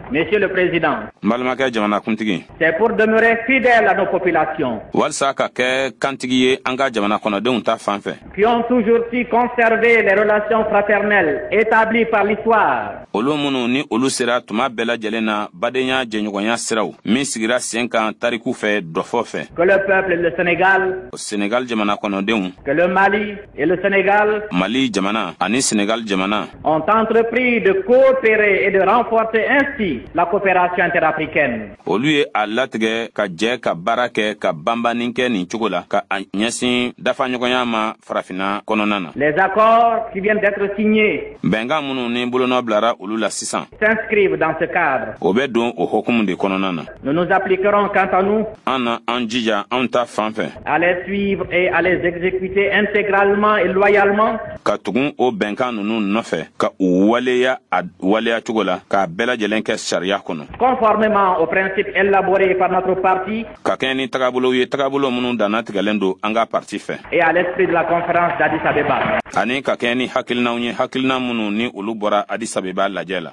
S3: Monsieur le Président,
S1: N balimakɛ jamanakuntigi,
S3: c'est pour demeurer fidèle à nos populations
S1: walisa ka kɛ kantigi ye an ka jamana kɔnɔdenw ta fan fɛ,
S3: qui ont toujours su conserver les relations fraternelles établies par l'histoire
S1: olu minnu ni olu sera tuma bɛɛ lajɛlen na badenya jɛɲɔgɔnya siraw min sigira sen kan tariku fɛ, dɔfɔ fɛ,
S3: que le peuple et le Sénégal,
S1: Senegal jamana kɔnɔdenw,
S3: que le Mali et le Sénégal
S1: Mali jamana ani Senegal jamana
S3: ont entrepris de coopérer et de renforcer ainsi la coopération interafricaine.
S1: olu ye a latigɛ ka jɛ ka baara kɛ ka banbanni kɛ nin cogo la ka a ɲɛsin dafaɲɔgɔnya ma Farafinna kɔnɔna na.
S3: Les accords qui viennent d'être signés
S1: Bɛnkan minnu ni bolonɔ bilara olu la sisan,
S3: s'inscrivent dans ce cadre.
S1: o bɛ don o hokumu de kɔnɔna na.
S3: Nous nous appliquerons quant à nous
S1: An na an jija anw ta fan fɛ
S3: à les suivre et à les exécuter intégralement et loyalement
S1: ka tugun o bɛnkan ninnu nɔfɛ, ka u waleya a waleya cogo la, k'a bɛɛ lajɛlen kɛ sariya kɔnɔ,
S3: conformément aux principes élaborés par notre parti
S1: ka kɛɲɛ ni tagabolow ye, tagabolo minnu dannatigɛlen don an ka parti fɛ,
S3: et à l'esprit de la conférence d'Addis Abeba.
S1: ani ka kɛɲɛ ni hakilinaw ye, hakilina minnu ni olu bɔra Addis Abeba lajɛ la.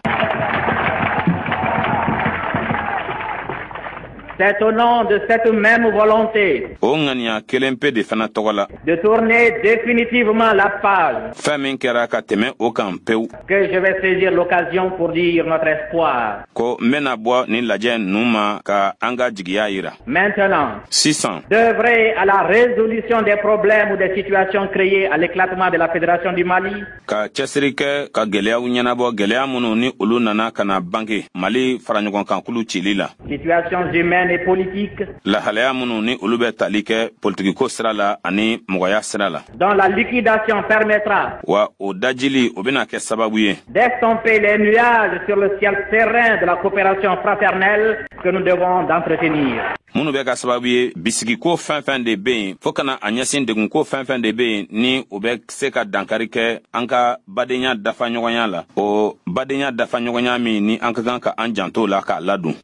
S3: C'est au nom de cette même volonté
S1: O ŋaniya kelen pe de fana tɔgɔ la
S3: de tourner définitivement la page
S1: fɛn min kɛra ka tɛmɛ o kan pewu
S3: que je vais saisir l'occasion pour dire notre espoir.
S1: ko n bena bɔ nin lajɛ ninnu ma ka an ka jigiya yira.
S3: Maintenant,
S1: Sisan,
S3: d'œuvrer à la résolution des problèmes ou des situations créées à l'éclatement de la Fédération du Mali,
S1: ka cɛsiri kɛ ka gwɛlɛyaw ɲɛnabɔ, gwɛlɛya minnu ni olu nana ka na bange Mali faraɲɔgɔnkankulu cili la,
S3: situations humaines et politiques,
S1: lahalaya minnu ni olu bɛ tali kɛ politikiko sira la ani mɔgɔya sira la,
S3: dont la liquidation permettra
S1: wa o dajili o bena kɛ sababu ye
S3: d'estomper les nuages sur le ciel serein de la coopération fraternelle que nous devons d'entretenir.
S1: Minnu bɛ ka sababu ye bisigiko fɛn fɛn de bɛ yen, fɔɔ kana a ɲɛsin degunko fɛn fɛn de bɛ yen ni o bɛ se ka dankari kɛ an ka badenya dafaɲɔgɔnya la, o badenya dafaɲɔgɔnya min ni an ka kan ka an janto la k'a ladon.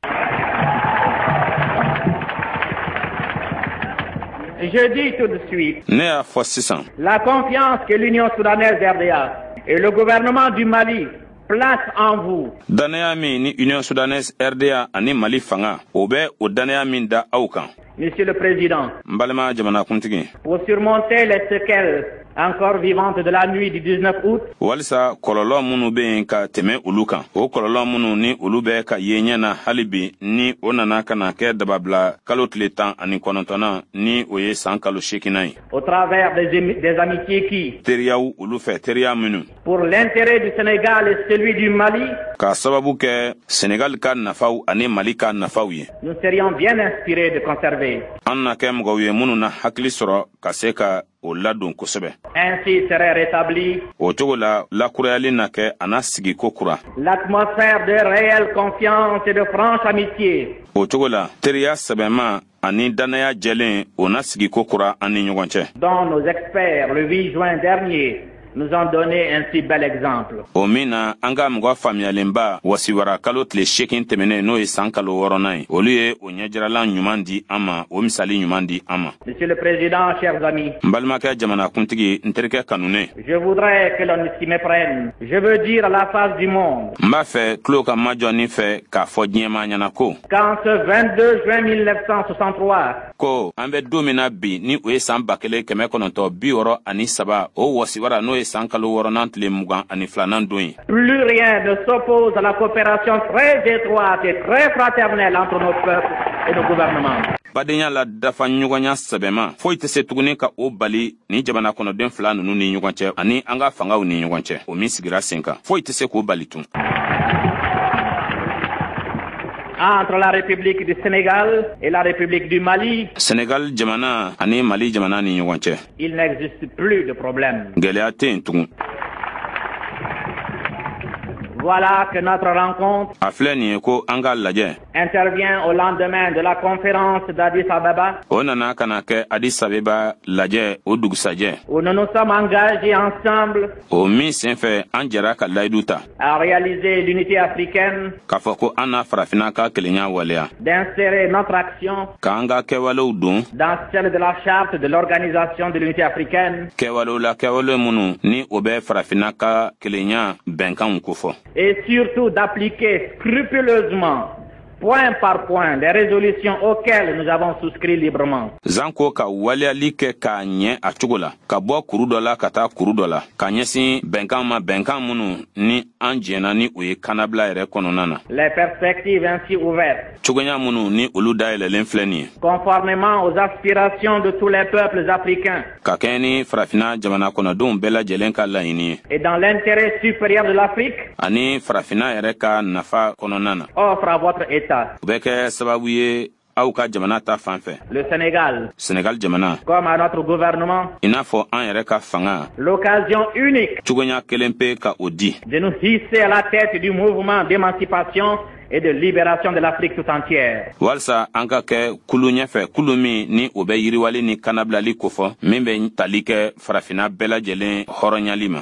S3: Je dis tout de suite
S1: Ne y'a fɔ sisan
S3: la confiance que l'Union soudanaise RDA et le gouvernement du Mali placent en vous
S1: Dannaya min ni Union soudanaise RDA ani Mali fanga o bɛ o dannaya min da aw kan,
S3: Monsieur le Président,
S1: n balima jamanakuntigi,
S3: pour surmonter les séquelles encore vivantes de la nuit du 19 août
S1: walisa kɔlɔlɔ minnu bɛ yen ka tɛmɛ olu kan, o kɔlɔlɔ minnu ni olu bɛ ka ye ɲɛ na hali bi, ni o nana ka na kɛ dababila kalo tile 19nan, ni o ye san kalo 8nan ye,
S3: au travers des amitiés qui,
S1: teriyaw olu fɛ, teriya minnu,
S3: pour l'intérêt du Sénégal et celui du Mali,
S1: k'a sababu kɛ Senegal ka nafaw ani Mali ka nafaw ye,
S3: nous serions bien inspirés de conserver.
S1: an na kɛ mɔgɔw ye minnu na hakili sɔrɔ ka se ka o ladon kosɛbɛ.
S3: Ainsi serait rétablie
S1: O cogo la lakurayali na kɛ a n'a sigi ko kura
S3: l'atmosphère de réelle confiance et de franche amitié
S1: O cogo la teriya sɛbɛma ani dannaya jɛlen o na sigi ko kura an ni ɲɔgɔn cɛ,
S3: dont nos experts, le 8 juin dernier, nous ont donné un si bel exemple.
S1: o min na an ka mɔgɔ faamuyalenba wasiwara kalo tile 8 tɛmɛnen, n'o ye san kalo 6nan ye, olu ye o ɲɛjiralan ɲuman di an ma, o misali ɲuman di an ma.
S3: Monsieur le Président, chers amis,
S1: N balimakɛ jamanakuntigi, n terikɛ kanunen,
S3: je voudrais que l'on ne s'y méprenne. Je veux dire à la face du monde
S1: n b'a fɛ tulo ka majɔ fɛ k'a fɔ diɲɛma ɲɛna ko
S3: qu'en ce 22 juin 1963,
S1: ko an bɛ don min na bi, ni o ye san 1963, o wasiwara, n'o ye san kalo 6nan tile 22nan don ye,
S3: plus rien ne s'oppose à la coopération très étroite et très fraternelle entre nos peuples et nos gouvernements.
S1: Badenya la dafa ɲɔgɔnya sɛbɛma foyi tɛ se tuguni ka o bali ni jamana kɔnɔden fila ninnu ni ɲɔgɔn cɛ ani an ka fangaw ni ɲɔgɔn cɛ, o min sigira sen kan, foyi tɛ se k'o bali tun.
S3: Entre la République du Sénégal et la République du Mali,
S1: Sénégal jamana ani Mali jamana ni ɲɔgɔn cɛ,
S3: il n'existe plus de problème.
S1: Gɛlɛya tɛ yen tugun.
S3: Voilà que notre rencontre
S1: A filɛ nin ye ko an ka lajɛ
S3: intervient au lendemain de la conférence d'Addis Ababa
S1: o nana ka na kɛ Addis Abeba lajɛ o dugusajɛ,
S3: où nous nous sommes engagés ensemble
S1: o min senfɛ an jɛra ka layidu ta
S3: à réaliser l'unité africaine,
S1: k'a fɔ ko an n'a farafinna ka kelenya waleya,
S3: d'insérer notre action
S1: k'an ka kɛwalew don
S3: dans celle de la charte de l'organisation de l'unité africaine
S1: kɛwalew la, kɛwale minnu ni o bɛ farafinna ka kelenya bɛnkanw kofɔ,
S3: et surtout d'appliquer scrupuleusement, point par point, les résolutions auxquelles nous avons souscrit librement.
S1: Zanko ka waleyali kɛ k'a ɲɛ a cogo la, ka bɔ kuru dɔ la ka taa kuru dɔ la, ka ɲɛsin bɛnkan ma, bɛnkan minnu ni an jɛnna ni o ye kannabila yɛrɛ kɔnɔna na.
S3: Les perspectives ainsi ouvertes,
S1: Cogoya minnu ni olu dayɛlɛlen filɛ nin ye,
S3: conformément aux aspirations de tous les peuples africains
S1: ka kɛɲɛ ni farafinna jamana kɔnɔdenw bɛɛ lajɛlen ka laɲini ye,
S3: et dans l'intérêt supérieur de l'Afrique,
S1: ani farafinna yɛrɛ ka nafa kɔnɔna na,
S3: offrent à votre État,
S1: o bɛ kɛ sababu ye aw ka jamana ta fan fɛ,
S3: le Sénégal,
S1: Senegal jamana,
S3: comme à notre gouvernement,
S1: i n'a fɔ an yɛrɛ ka fanga,
S3: l'occasion unique
S1: cogoya kelen pe ka o di
S3: de nous hisser à la tête du mouvement d'émancipation et de libération de l'Afrique tout entière.
S1: Walisa an ka kɛ kulu ɲɛfɛ, kulu min ni o bɛ yiriwali ni kanabilali kofɔ, min bɛ tali kɛ farafinna bɛɛ lajɛlen hɔrɔnyali ma.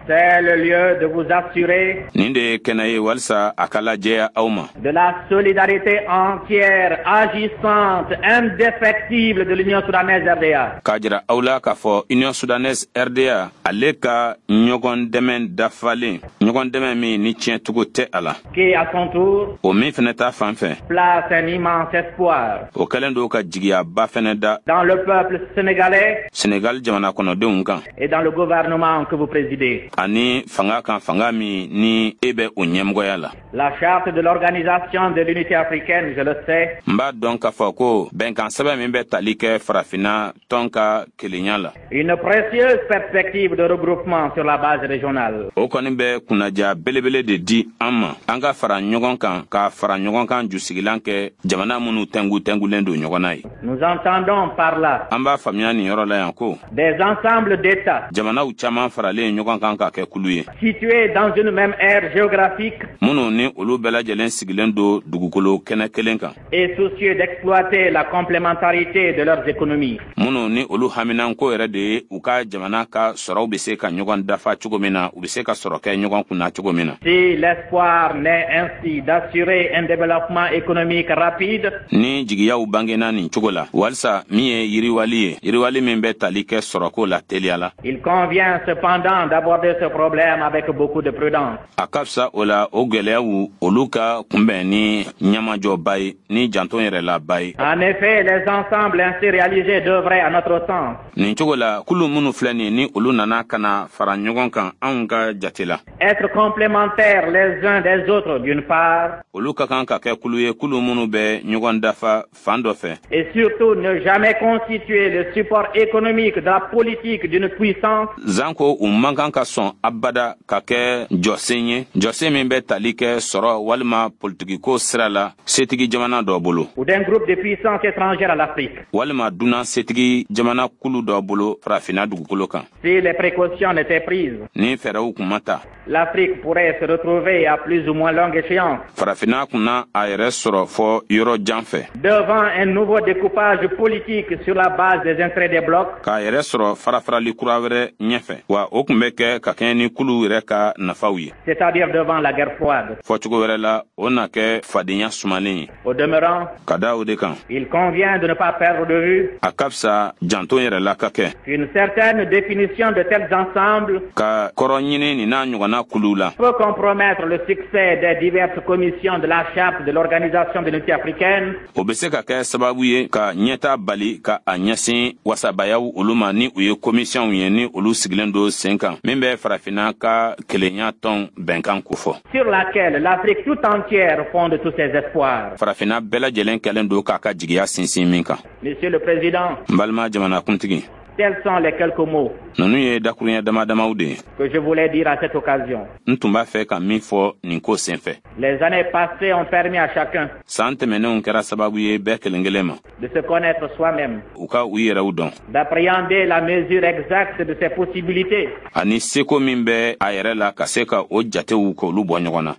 S3: C'est le lieu de vous assurer
S1: Nin de ye kɛnɛ ye walisa a ka lajɛya aw ma
S3: de la solidarité entière, agissante, indéfectible de l'Union soudanaise RDA.
S1: K'a jira aw la k'a fɔ Union soudanaise RDA ale ka ɲɔgɔn dɛmɛ dafalen, ɲɔgɔn dɛmɛ min ni tiɲɛcogo tɛ a la,
S3: Qui, à son tour,
S1: o min fɛnɛ ta fan fɛ,
S3: place un immense espoir
S1: o kɛlen don ka jigiyaba fɛnɛ da
S3: dans le peuple sénégalais
S1: Senegal jamana kɔnɔdenw kan
S3: et dans le gouvernement que vous présidez.
S1: ani fanga kan, fanga min ni e bɛ o ɲɛmɔgɔya la.
S3: La charte de l'organisation de l'unité africaine, je le sais,
S1: N b'a dɔn k'a fɔ ko bɛnkan sɛbɛn min bɛ tali kɛ farafinna tɔn ka kelenya la,
S3: une précieuse perspective de regroupement sur la base régionale.
S1: o kɔni bɛ kunnaja belebele de di an ma an ka fara ɲɔgɔn kan, ka fara ɲɔgɔn kan jusigilan kɛ jamana minnu tɛngu tɛngulen don ɲɔgɔn na ye.
S3: Nous entendons par là
S1: An b'a faamuya nin yɔrɔ la yan ko
S3: des ensembles d'États
S1: jamanaw caman faralen ɲɔgɔn kan ka kɛ kulu ye,
S3: situés dans une même aire géographique
S1: minnu ni olu bɛɛ lajɛlen sigilen don dugukolo kɛnɛ kelen kan,
S3: et soucieux d'exploiter la complémentarité de leurs économies.
S1: minnu ni olu haminanko yɛrɛ de ye u ka jamana ka sɔrɔw bɛ se ka ɲɔgɔn dafa cogo min na, u bɛ se ka sɔrɔ kɛ ɲɔgɔn kunna cogo min na.
S3: Si l'espoir naît ainsi d'assurer un développement économique rapide,
S1: Ni jigiyaw bangena nin cogo la walisa min ye yiriwali ye, yiriwali min bɛ tali kɛ sɔrɔko la teliya la,
S3: il convient cependant d'aborder ce problème avec beaucoup de prudence.
S1: a ka fisa o la o gwɛlɛyaw olu ka kunbɛn ni ɲamajɔba ye, ni janto yɛrɛ la ba ye.
S3: En effet, les ensembles ainsi réalisés devraient, à notre sens,
S1: Nin cogo la, kulu minnu filɛ nin ni olu nana ka na fara ɲɔgɔn kan, anw ka jate la,
S3: être complémentaires les uns des autres d'une part,
S1: olu ka kan ka kɛ kulu ye, kulu minnu bɛ ɲɔgɔn dafa fan dɔ fɛ,
S3: et surtout ne jamais constituer le support économique de la politique d'une puissance
S1: zanko u man kan ka sɔn abada ka kɛ jɔsen ye, jɔsen min bɛ tali kɛ sɔrɔ walima politikiko sira la setigi jamana dɔ bolo,
S3: ou d'un groupe de puissances étrangères à l'Afrique.
S1: walima dunan setigi jamana kulu dɔ bolo farafinna dugukolo kan.
S3: Si les précautions n'étaient prises,
S1: Ni fɛɛrɛw kun ma ta,
S3: l'Afrique pourrait se retrouver à plus ou moins longue échéance
S1: farafinna kunna a yɛrɛ sɔrɔ fɔ yɔrɔ jan fɛ
S3: devant un nouveau découpage politique sur la base des intérêts des blocs
S1: k'a yɛrɛ sɔrɔ farafarali kura wɛrɛ ɲɛfɛ, wa o kun bɛ kɛ ka kɛɲɛ ni kulu yɛrɛ ka nafaw ye,
S3: c'est-à-dire devant la guerre froide.
S1: Fɔcogo wɛrɛ la, o na kɛ fadenya sumalen ye.
S3: Au demeurant,
S1: Ka da o de kan,
S3: il convient de ne pas perdre de vue
S1: a ka fisa janto yɛrɛ la ka kɛ
S3: qu'une certaine définition de tels ensembles
S1: ka kɔrɔ ɲini nin n'a ɲɔgɔnna kuluw la
S3: peut compromettre le succès des diverses commissions de la charte de l'Organisation de l'Unité africaine
S1: o bɛ se ka kɛ sababu ye ka ɲɛta bali ka a ɲɛsin wasabayaw olu ma, ni u ye komisiyɔnw ye ni olu sigilen don sen kan min bɛ farafinna ka kelenya tɔn bɛnkan kofɔ,
S3: sur laquelle l'Afrique tout entière fonde tous ses espoirs.
S1: farafinna bɛɛ lajɛlen kɛlen don k'a ka jigiya sinsin min kan.
S3: Monsieur le Président,
S1: N balima jamanakuntigi,
S3: Tels sont les quelques mots
S1: Ninnu ye dakuruɲɛ dama damaw de ye
S3: que je voulais dire à cette occasion.
S1: N tun b'a fɛ ka min fɔ nin ko senfɛ.
S3: Les années passées ont permis à chacun
S1: San tɛmɛnenw kɛra sababu ye bɛɛ kelen kelen ma
S3: de se connaître soi-même,
S1: u ka u yɛrɛw dɔn,
S3: d'appréhender la mesure exacte de ses possibilités
S1: ani seko min bɛ a yɛrɛ la, ka se ka o jatew k'olu bɔ ɲɔgɔn na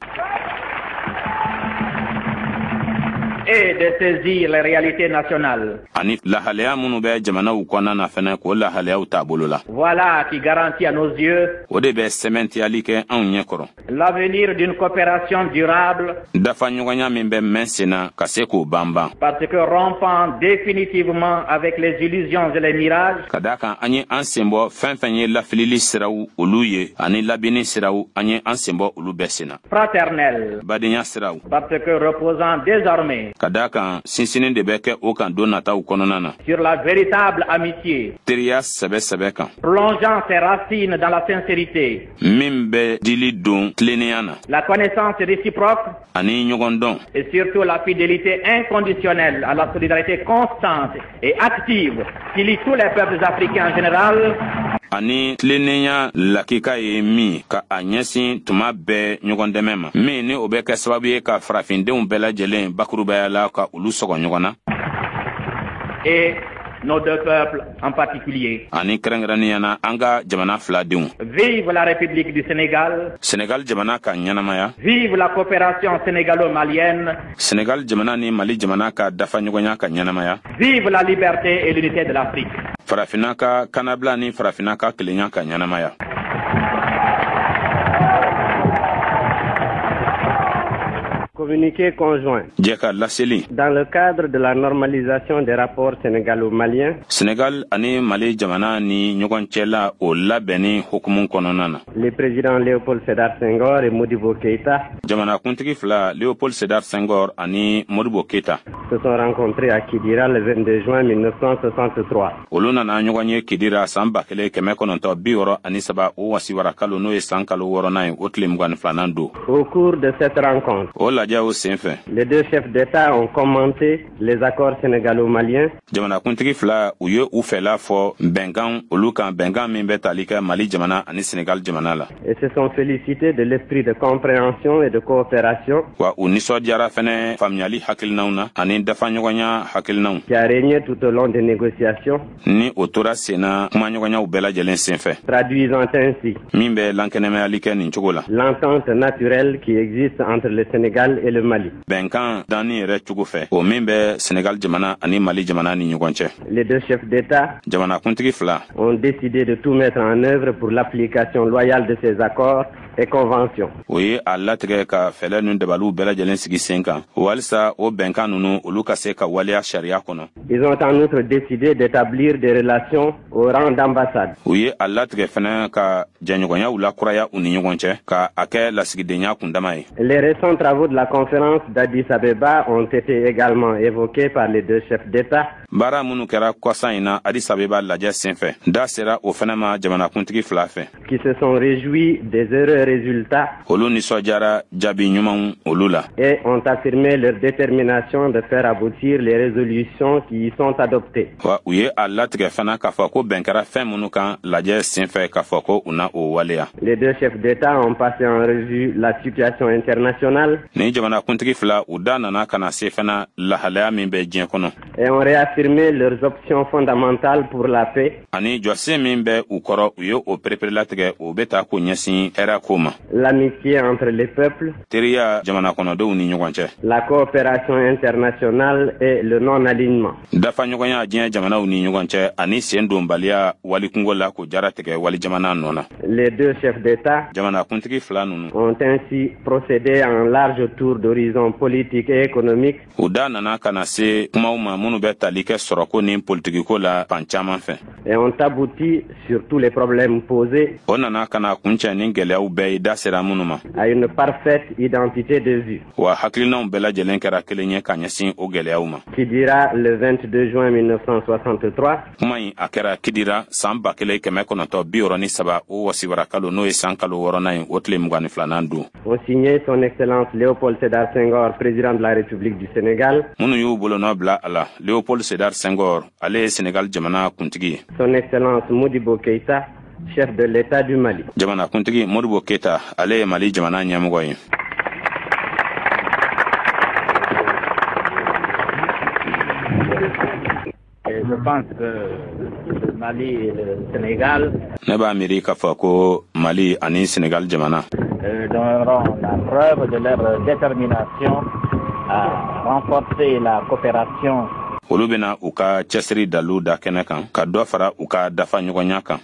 S3: et de saisir les réalités nationales.
S1: Ani lahalaya minnu bɛ jamanaw kɔnɔna na fɛnɛ, k'o lahalayaw t'a bolo la.
S3: Voilà qui garantit à nos yeux
S1: O de bɛ sɛmɛntiyali kɛ anw ɲɛ kɔrɔ
S3: l'avenir d'une coopération durable
S1: dafa ɲɔgɔnya min bɛ mɛn sen na, ka se k'o banban,
S3: parce que rompant définitivement avec les illusions et les mirages,
S1: ka daa kan an ye an sen bɔ fɛn fɛn ye lafilili siraw olu ye ani labinni siraw, an ye an sen bɔ olu bɛɛ sen na,
S3: fraternelle,
S1: badenya siraw,
S3: parce que reposant désormais
S1: ka daa kan sinsinni de bɛ kɛ o kan don nataw kɔnɔna na
S3: sur la véritable amitié,
S1: teriya sɛbɛ sɛbɛ kan,
S3: plongeant ses racines dans la sincérité,
S1: min bɛ dili don tilennenya na,
S3: la connaissance réciproque
S1: ani ɲɔgɔn dɔn,
S3: et surtout la fidélité inconditionnelle à la solidarité constante et active qui lie tous les peuples africains en général
S1: ani tilennenya lakika ye min ka a ɲɛsin tuma bɛɛ ɲɔgɔn dɛmɛ ma, min ni o bɛ kɛ sababu ye ka farafindenw bɛɛ lajɛlen bakurubaya la, ka olu sɔgɔ ɲɔgɔn na,
S3: et nos deux peuples en particulier.
S1: Ani kɛrɛnkɛrɛnnenya na an ka jamana fila denw.
S3: Vive la République du Sénégal,
S1: Senegal jamana ka ɲɛnamaya,
S3: vive la coopération sénégalo-malienne,
S1: Senegal jamana ni Mali jamana ka dafa ɲɔgɔnya ka ɲɛnamaya,
S3: vive la liberté et l'unité de l'Afrique.
S1: Farafinna ka kannabila ni farafinna ka kelenya ka ɲɛnamaya.
S2: Communiqué conjoint.
S1: Jɛ ka laseli.
S2: Dans le cadre de la normalisation des rapports sénégalo-maliens,
S1: Senegal ani Mali jamana ni ɲɔgɔn cɛla o labɛnni hukumu kɔnɔna na,
S2: les présidents Léopold Sédar Senghor et Modibo Keïta
S1: jamanakuntigi fila Léopold Sédar Senghor ani Modibo Keita
S2: se sont rencontrés à Kidira le 22 juin 1963.
S1: Olu nana ɲɔgɔn ye Kidira san 1963, o wasiwara kalo, n'o ye san kalo wɔɔrɔnan ye, o tile 22nan don.
S2: Au cours de cette rencontre,
S1: O lajɛw sen fɛ,
S2: les deux chefs d'État ont commenté les accords sénégalo-maliens
S1: jamanakuntigi fila, u ye u fɛla fɔ bɛnkan olu kan, bɛnkan min bɛ tali kɛ Mali jamana ani Senegal jamana la,
S2: et se sont félicités de l'esprit de compréhension et de coopération
S1: wa u nisɔndiyara fɛnɛ faamuyali hakilinaw na ani dafaɲɔgɔnya hakilinaw
S2: qui a régné tout au long des négociations,
S1: ni o tora sen na kumaɲɔgɔnyaw bɛɛ lajɛlen senfɛ,
S2: traduisant ainsi
S1: min bɛ lankɛnɛmayali kɛ nin cogo la
S2: l'entente naturelle qui existe entre le Sénégal et le Mali.
S1: Bɛnkan danni yɛrɛ cogo fɛ, o min bɛ Senegal jamana ani Mali jamana ni ɲɔgɔn cɛ.
S2: Les deux chefs d'État
S1: Jamanakuntigi fila
S2: ont décidé de tout mettre en œuvre pour l'application loyale de ces accords et conventions.
S1: O ye a latigɛ ka fɛɛrɛ ninnu dabaliw bɛɛ lajɛlen sigi sen kan walisa o bɛnkan ninnu, olu ka se ka waleya sariya kɔnɔ.
S2: Ils ont en outre décidé d'établir des relations au rang d'ambassade.
S1: U ye a latigɛ fɛnɛ ka jɛɲɔgɔnyaw lakuraya u ni ɲɔgɔn cɛ, ka a kɛ lasigidenya kundama ye.
S2: Les récents travaux de la conférence d'Addis Abeba ont été également évoqués par les deux chefs d'État
S1: Baara minnu kɛra kɔsa in na Addis Abeba lajɛ senfɛ, da sera o fɛnɛ ma jamanakuntigi fila fɛ,
S2: qui se sont réjouis des heureux résultats
S1: Olu nisɔndiyara jaabi ɲumanw olu la
S2: et ont affirmé leur détermination de faire aboutir les résolutions qui y sont adoptées.
S1: Wa u ye a latigɛ fana k'a fɔ ko bɛn kɛra fɛn minnu kan lajɛ senfɛ, k'a fɔ ko u na o waleya.
S2: Les deux chefs d'État ont passé en revue la situation internationale
S1: Ni jamanakuntigi fila, u da nana ka na se fana lahalaya min bɛ diɲɛ kɔnɔ
S2: et ont réaffirmé leurs options fondamentales pour la paix,
S1: ani jɔsen min bɛ u kɔrɔ, u ye o pereperelatigɛ, o bɛ ta k'o ɲɛsin hɛrɛ ko ma,
S2: l'amitié entre les peuples,
S1: teriya jamana kɔnɔdenw ni ɲɔgɔn cɛ,
S2: la coopération internationale et le non-alignement.
S1: Dafaɲɔgɔnya diɲɛ jamanaw ni ɲɔgɔn cɛ ani sen donbaliya walikungo la, k'o jara tigɛ wali jamana nɔ na.
S2: Les deux chefs d'État
S1: Jamanakuntigi fila ninnu
S2: ont ainsi procédé à un large tour d'horizon politique et économique
S1: u da nana ka na se kumaw ma minnu bɛ tali kɛ sɔrɔko ni politikiko la fan caman fɛ,
S2: et ont abouti sur tous les problèmes posés
S1: O nana ka na kuncɛ ni gwɛlɛyaw bɛɛ ye, da sera minnu ma,
S2: à une parfaite identité de vue.
S1: Wa hakilinaw bɛɛ lajɛlen kɛra kelen ye ka ɲɛsin o gwɛlɛyaw ma.
S2: Kidira le 22 juin 1963,
S1: Kuma in, a kɛra Kidira san 1963, o wasiwara kalo, n'o ye san kalo wɔɔrɔnan ye, o tile 22nan don.
S2: Ont signé Son Excellence Léopold Sédar Senghor, président de la République du Sénégal,
S1: Minnu y'u bolonɔ bila a la, Léopold Sédar Sédar Senghor, ale ye Senegal jamana kuntigi ye.
S2: Son Excellence Modibo Keïta, chef de l'État du Mali.
S1: Jamana kuntigi Modibo Keïta, ale ye Mali jamana ɲɛmɔgɔ ye.
S3: Je pense que le Mali et le Sénégal
S1: Ne b'a miiri k'a fɔ ko Mali ani Senegal jamana
S3: donneront la preuve de leur détermination à renforcer la coopération
S1: olu bɛna u ka cɛsiri dalu da kɛnɛ kan, ka dɔ fara u ka dafa ɲɔgɔnya kan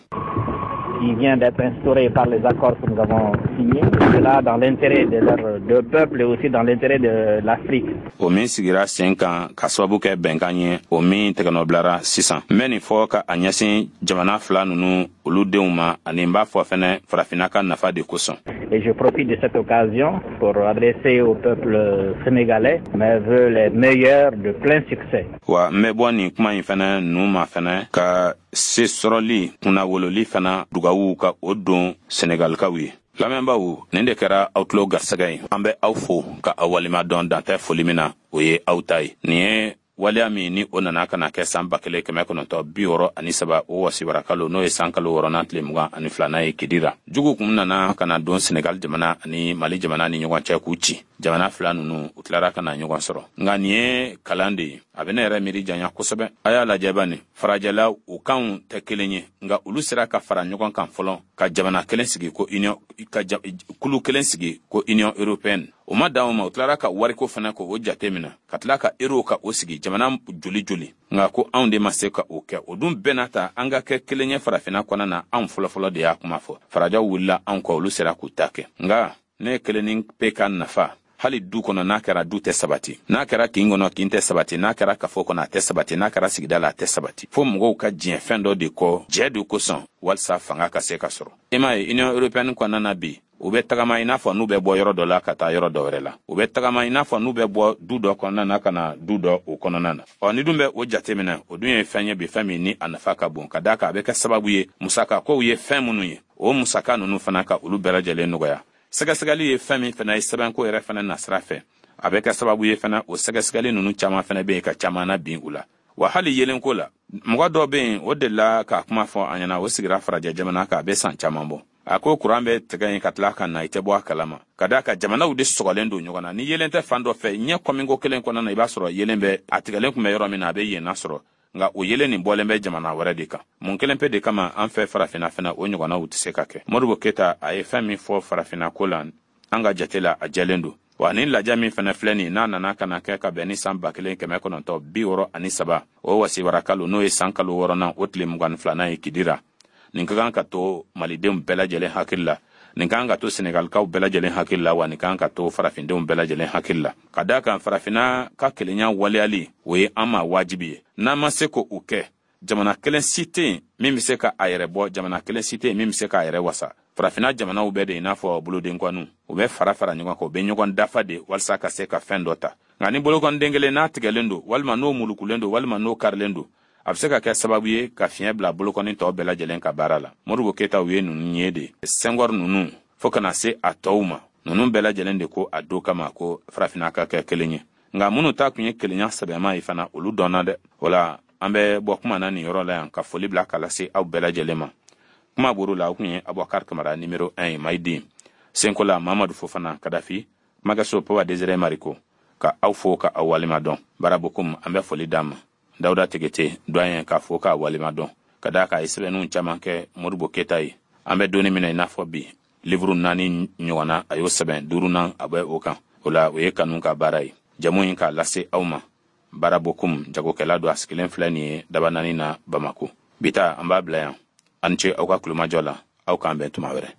S3: qui vient d'être instaurée par les accords que nous avons signés, et cela dans l'intérêt de leurs deux peuples et aussi dans l'intérêt de l'Afrique.
S1: O min sigira sen kan ka sababu kɛ bɛnkan ye, o min tɛgɛnɔbilara sisan. N bɛ nin fɔ ka a ɲɛsin jamana fila ninnu olu denw ma, ani n b'a fɔ fɛnɛ farafinna ka nafa de kosɔn.
S3: Et je profite de cette occasion pour adresser au peuple sénégalais mes vœux les meilleurs de plein succès.
S1: Wa n bɛ bɔ nin kuma in fɛnɛ ninnu ma fɛnɛ ka se sɔrɔli kunnawololi fana dugawu ka o don Senegalikaw ye. Lamɛnbaaw, nin de kɛra aw tulo garisɛgɛ ye. An bɛ aw fo ka aw walima dɔn dantɛ foli min na, o ye aw ta ye. Nin ye waleya min ni o nana ka na kɛ san 1963, o wasiwara kalo, n'o ye san kalo wɔɔrɔnan tile 22nan ye, Kidira. Jugu kun nana ka na don Senegal jamana ani Mali jamana ni ɲɔgɔn cɛ k'u ci. Jamana fila ninnu, u tilara ka na ɲɔgɔn sɔrɔ. Nka nin ye kalan de ye, a bɛ ne yɛrɛ miiri janya kosɛbɛ. A y'a lajɛ bani, farajɛla, u kanw tɛ kelen ye, nka olu sera ka fara ɲɔgɔn kan fɔlɔ ka jamana kelen sigi ko Union, ka kulu kelen sigi ko Union européenne. O ma dan o ma, u tilara ka wariko fana ko o jate minɛ, ka tila ka euro ka o sigi jamana joli joli. Nka ko anw de ma se ka o kɛ. O dun bɛɛ n'a ta, an ka kɛ kelen ye farafinna kɔnɔna na, anw fɔlɔfɔlɔ de y'a kuma fɔ. Farajɛw wulila anw kɔ, olu sera k'u ta kɛ. Nka ne kelen ni pe ka nafa, hali du kɔnɔ n'a kɛra, du tɛ sabati. N'a kɛra kin kɔnɔ, kin tɛ sabati. N'a kɛra kafo kɔnɔ, a tɛ sabati. N'a kɛra sigida la, a tɛ sabati. Fo mɔgɔw ka diɲɛ fɛn dɔ de kɔ, jɛ de kosɔn, walisa fanga ka se ka sɔrɔ. I m'a ye, Union européenne kɔnɔna na bi, u bɛ tagama i n'a fɔ n'u bɛ bɔ yɔrɔ dɔ la ka taa yɔrɔ dɔ wɛrɛ la. U bɛ tagama i n'a fɔ n'u bɛ bɔ du dɔ kɔnɔna na ka na du dɔ o kɔnɔna na. Ɔ, ni dun bɛ o jateminɛ, o dun ye fɛn ye bi, fɛn min ni a nafa ka bon, ka d'a kan a bɛ kɛ sababu ye musaka kow ye fɛn minnu ye, o musaka ninnu fana ka olu bɛɛ lajɛlen nɔgɔya. Sɛgɛsɛgɛli ye fɛn min fana ye sɛbɛnko yɛrɛ fana nasira fɛ, a bɛ kɛ sababu ye fana o sɛgɛsɛgɛli ninnu caman fana bɛ yen ka caman na bin u la. Wa hali yelenko la, mɔgɔ dɔ bɛ yen, o delila k'a kuma fɔ an ɲɛna, o sigira farajɛ jamana kan, a bɛ san caman bɔ. A ko kuran bɛ tigɛ yen ka tila ka na, i tɛ bɔ a kalama, ka d'a kan jamanaw de sɔgɔlen don ɲɔgɔn na. Ni yelen tɛ fan dɔ fɛ, ɲɛ kɔminko kelen kɔnɔna na, i b'a sɔrɔ yelen bɛ a tigɛlen tun bɛ yɔrɔ min na, a bɛ yen nasɔrɔ, nka o yelen nin bɔlen bɛ jamana wɛrɛ de kan. Mun kelen pe de kama an fɛ farafinna fana o ɲɔgɔnnaw tɛ se ka kɛ? Modibo Keyita, a ye fɛn min fɔ farafinna ko la, an ka jate la, a jɛlen don. Wa ni lajɛ min fana filɛ nin, n'a nana ka na kɛ ka bɛn ni san 1963, o wasiwara kalo, n'o ye san kalo wɔɔrɔnan, o tile 22nan ye Kidira, nin ka kan ka to malidenw bɛɛ lajɛlen hakili la, nin ka kan ka to senegalikaw bɛɛ lajɛlen hakili la, wa nin ka kan ka to farafindenw bɛɛ lajɛlen hakili la, ka d'a kan farafinna ka kelenya waleyali, o ye an ma wajibi ye. N'an ma se ko o kɛ, jamana kelen si tɛ yen min bɛ se ka a yɛrɛ bɔ, jamana kelen si tɛ yen min bɛ se k'a yɛrɛ wasa. Farafinna jamanaw bɛɛ de i n'a fɔ bolodenkɔniw, u bɛ fara fara ɲɔgɔn kan, u bɛ ɲɔgɔn dafa de walasa ka se ka fɛn dɔ ta. Nka ni bolokɔniden kelen n'a tigɛlen don, walima n'o mulukulen don, walima n'o karilen don, a bɛ se ka kɛ sababu ye ka fiɲɛ bila bolokɔni tɔw bɛɛ lajɛlen ka baara la. Modibo Keyita, u ye ninnu ye de, Senghor ninnu, fo kana se a tɔw ma, ninnu bɛɛ lajɛlen de ko a don kama ko farafinna ka kɛ kelen ye. Nka minnu ta tun ye kelenya sɛbɛma ye fana, olu dɔnna dɛ. O la, an bɛ bɔ kuma na nin yɔrɔ la yan, ka foli bila ka lase aw bɛɛ lajɛlen ma. Kuma boro la, o tun ye Abubakar Kamara numéro 1 ye, Mayiden Senkola, Mamadu Fofana, Kadafi Magaso, Papa Désiré Mariko, ka aw fo ka aw walima dɔn. Barabokum, an bɛ foli d'a ma. Dawuda Tegete doyen, k'a fo k'a walima dɔn, ka d'a kan a ye sɛbɛnninw caman kɛ Modibo Keyita ye. An bɛ donni min na i n'a fɔ bi, livuru naani ɲɔgɔnna a y'o sɛbɛn, duurunan a bɛ o kan. O la, o ye kanu ka baara ye. Jamu in k'a lase aw ma, Barabokum jagokɛla don, a sigilen filɛ nin ye Dabanani na Bamako. Bi ta, an b'a bila yan. Aw ni ce aw ka kulomajɔ la. Aw k'an bɛn tuma wɛrɛ.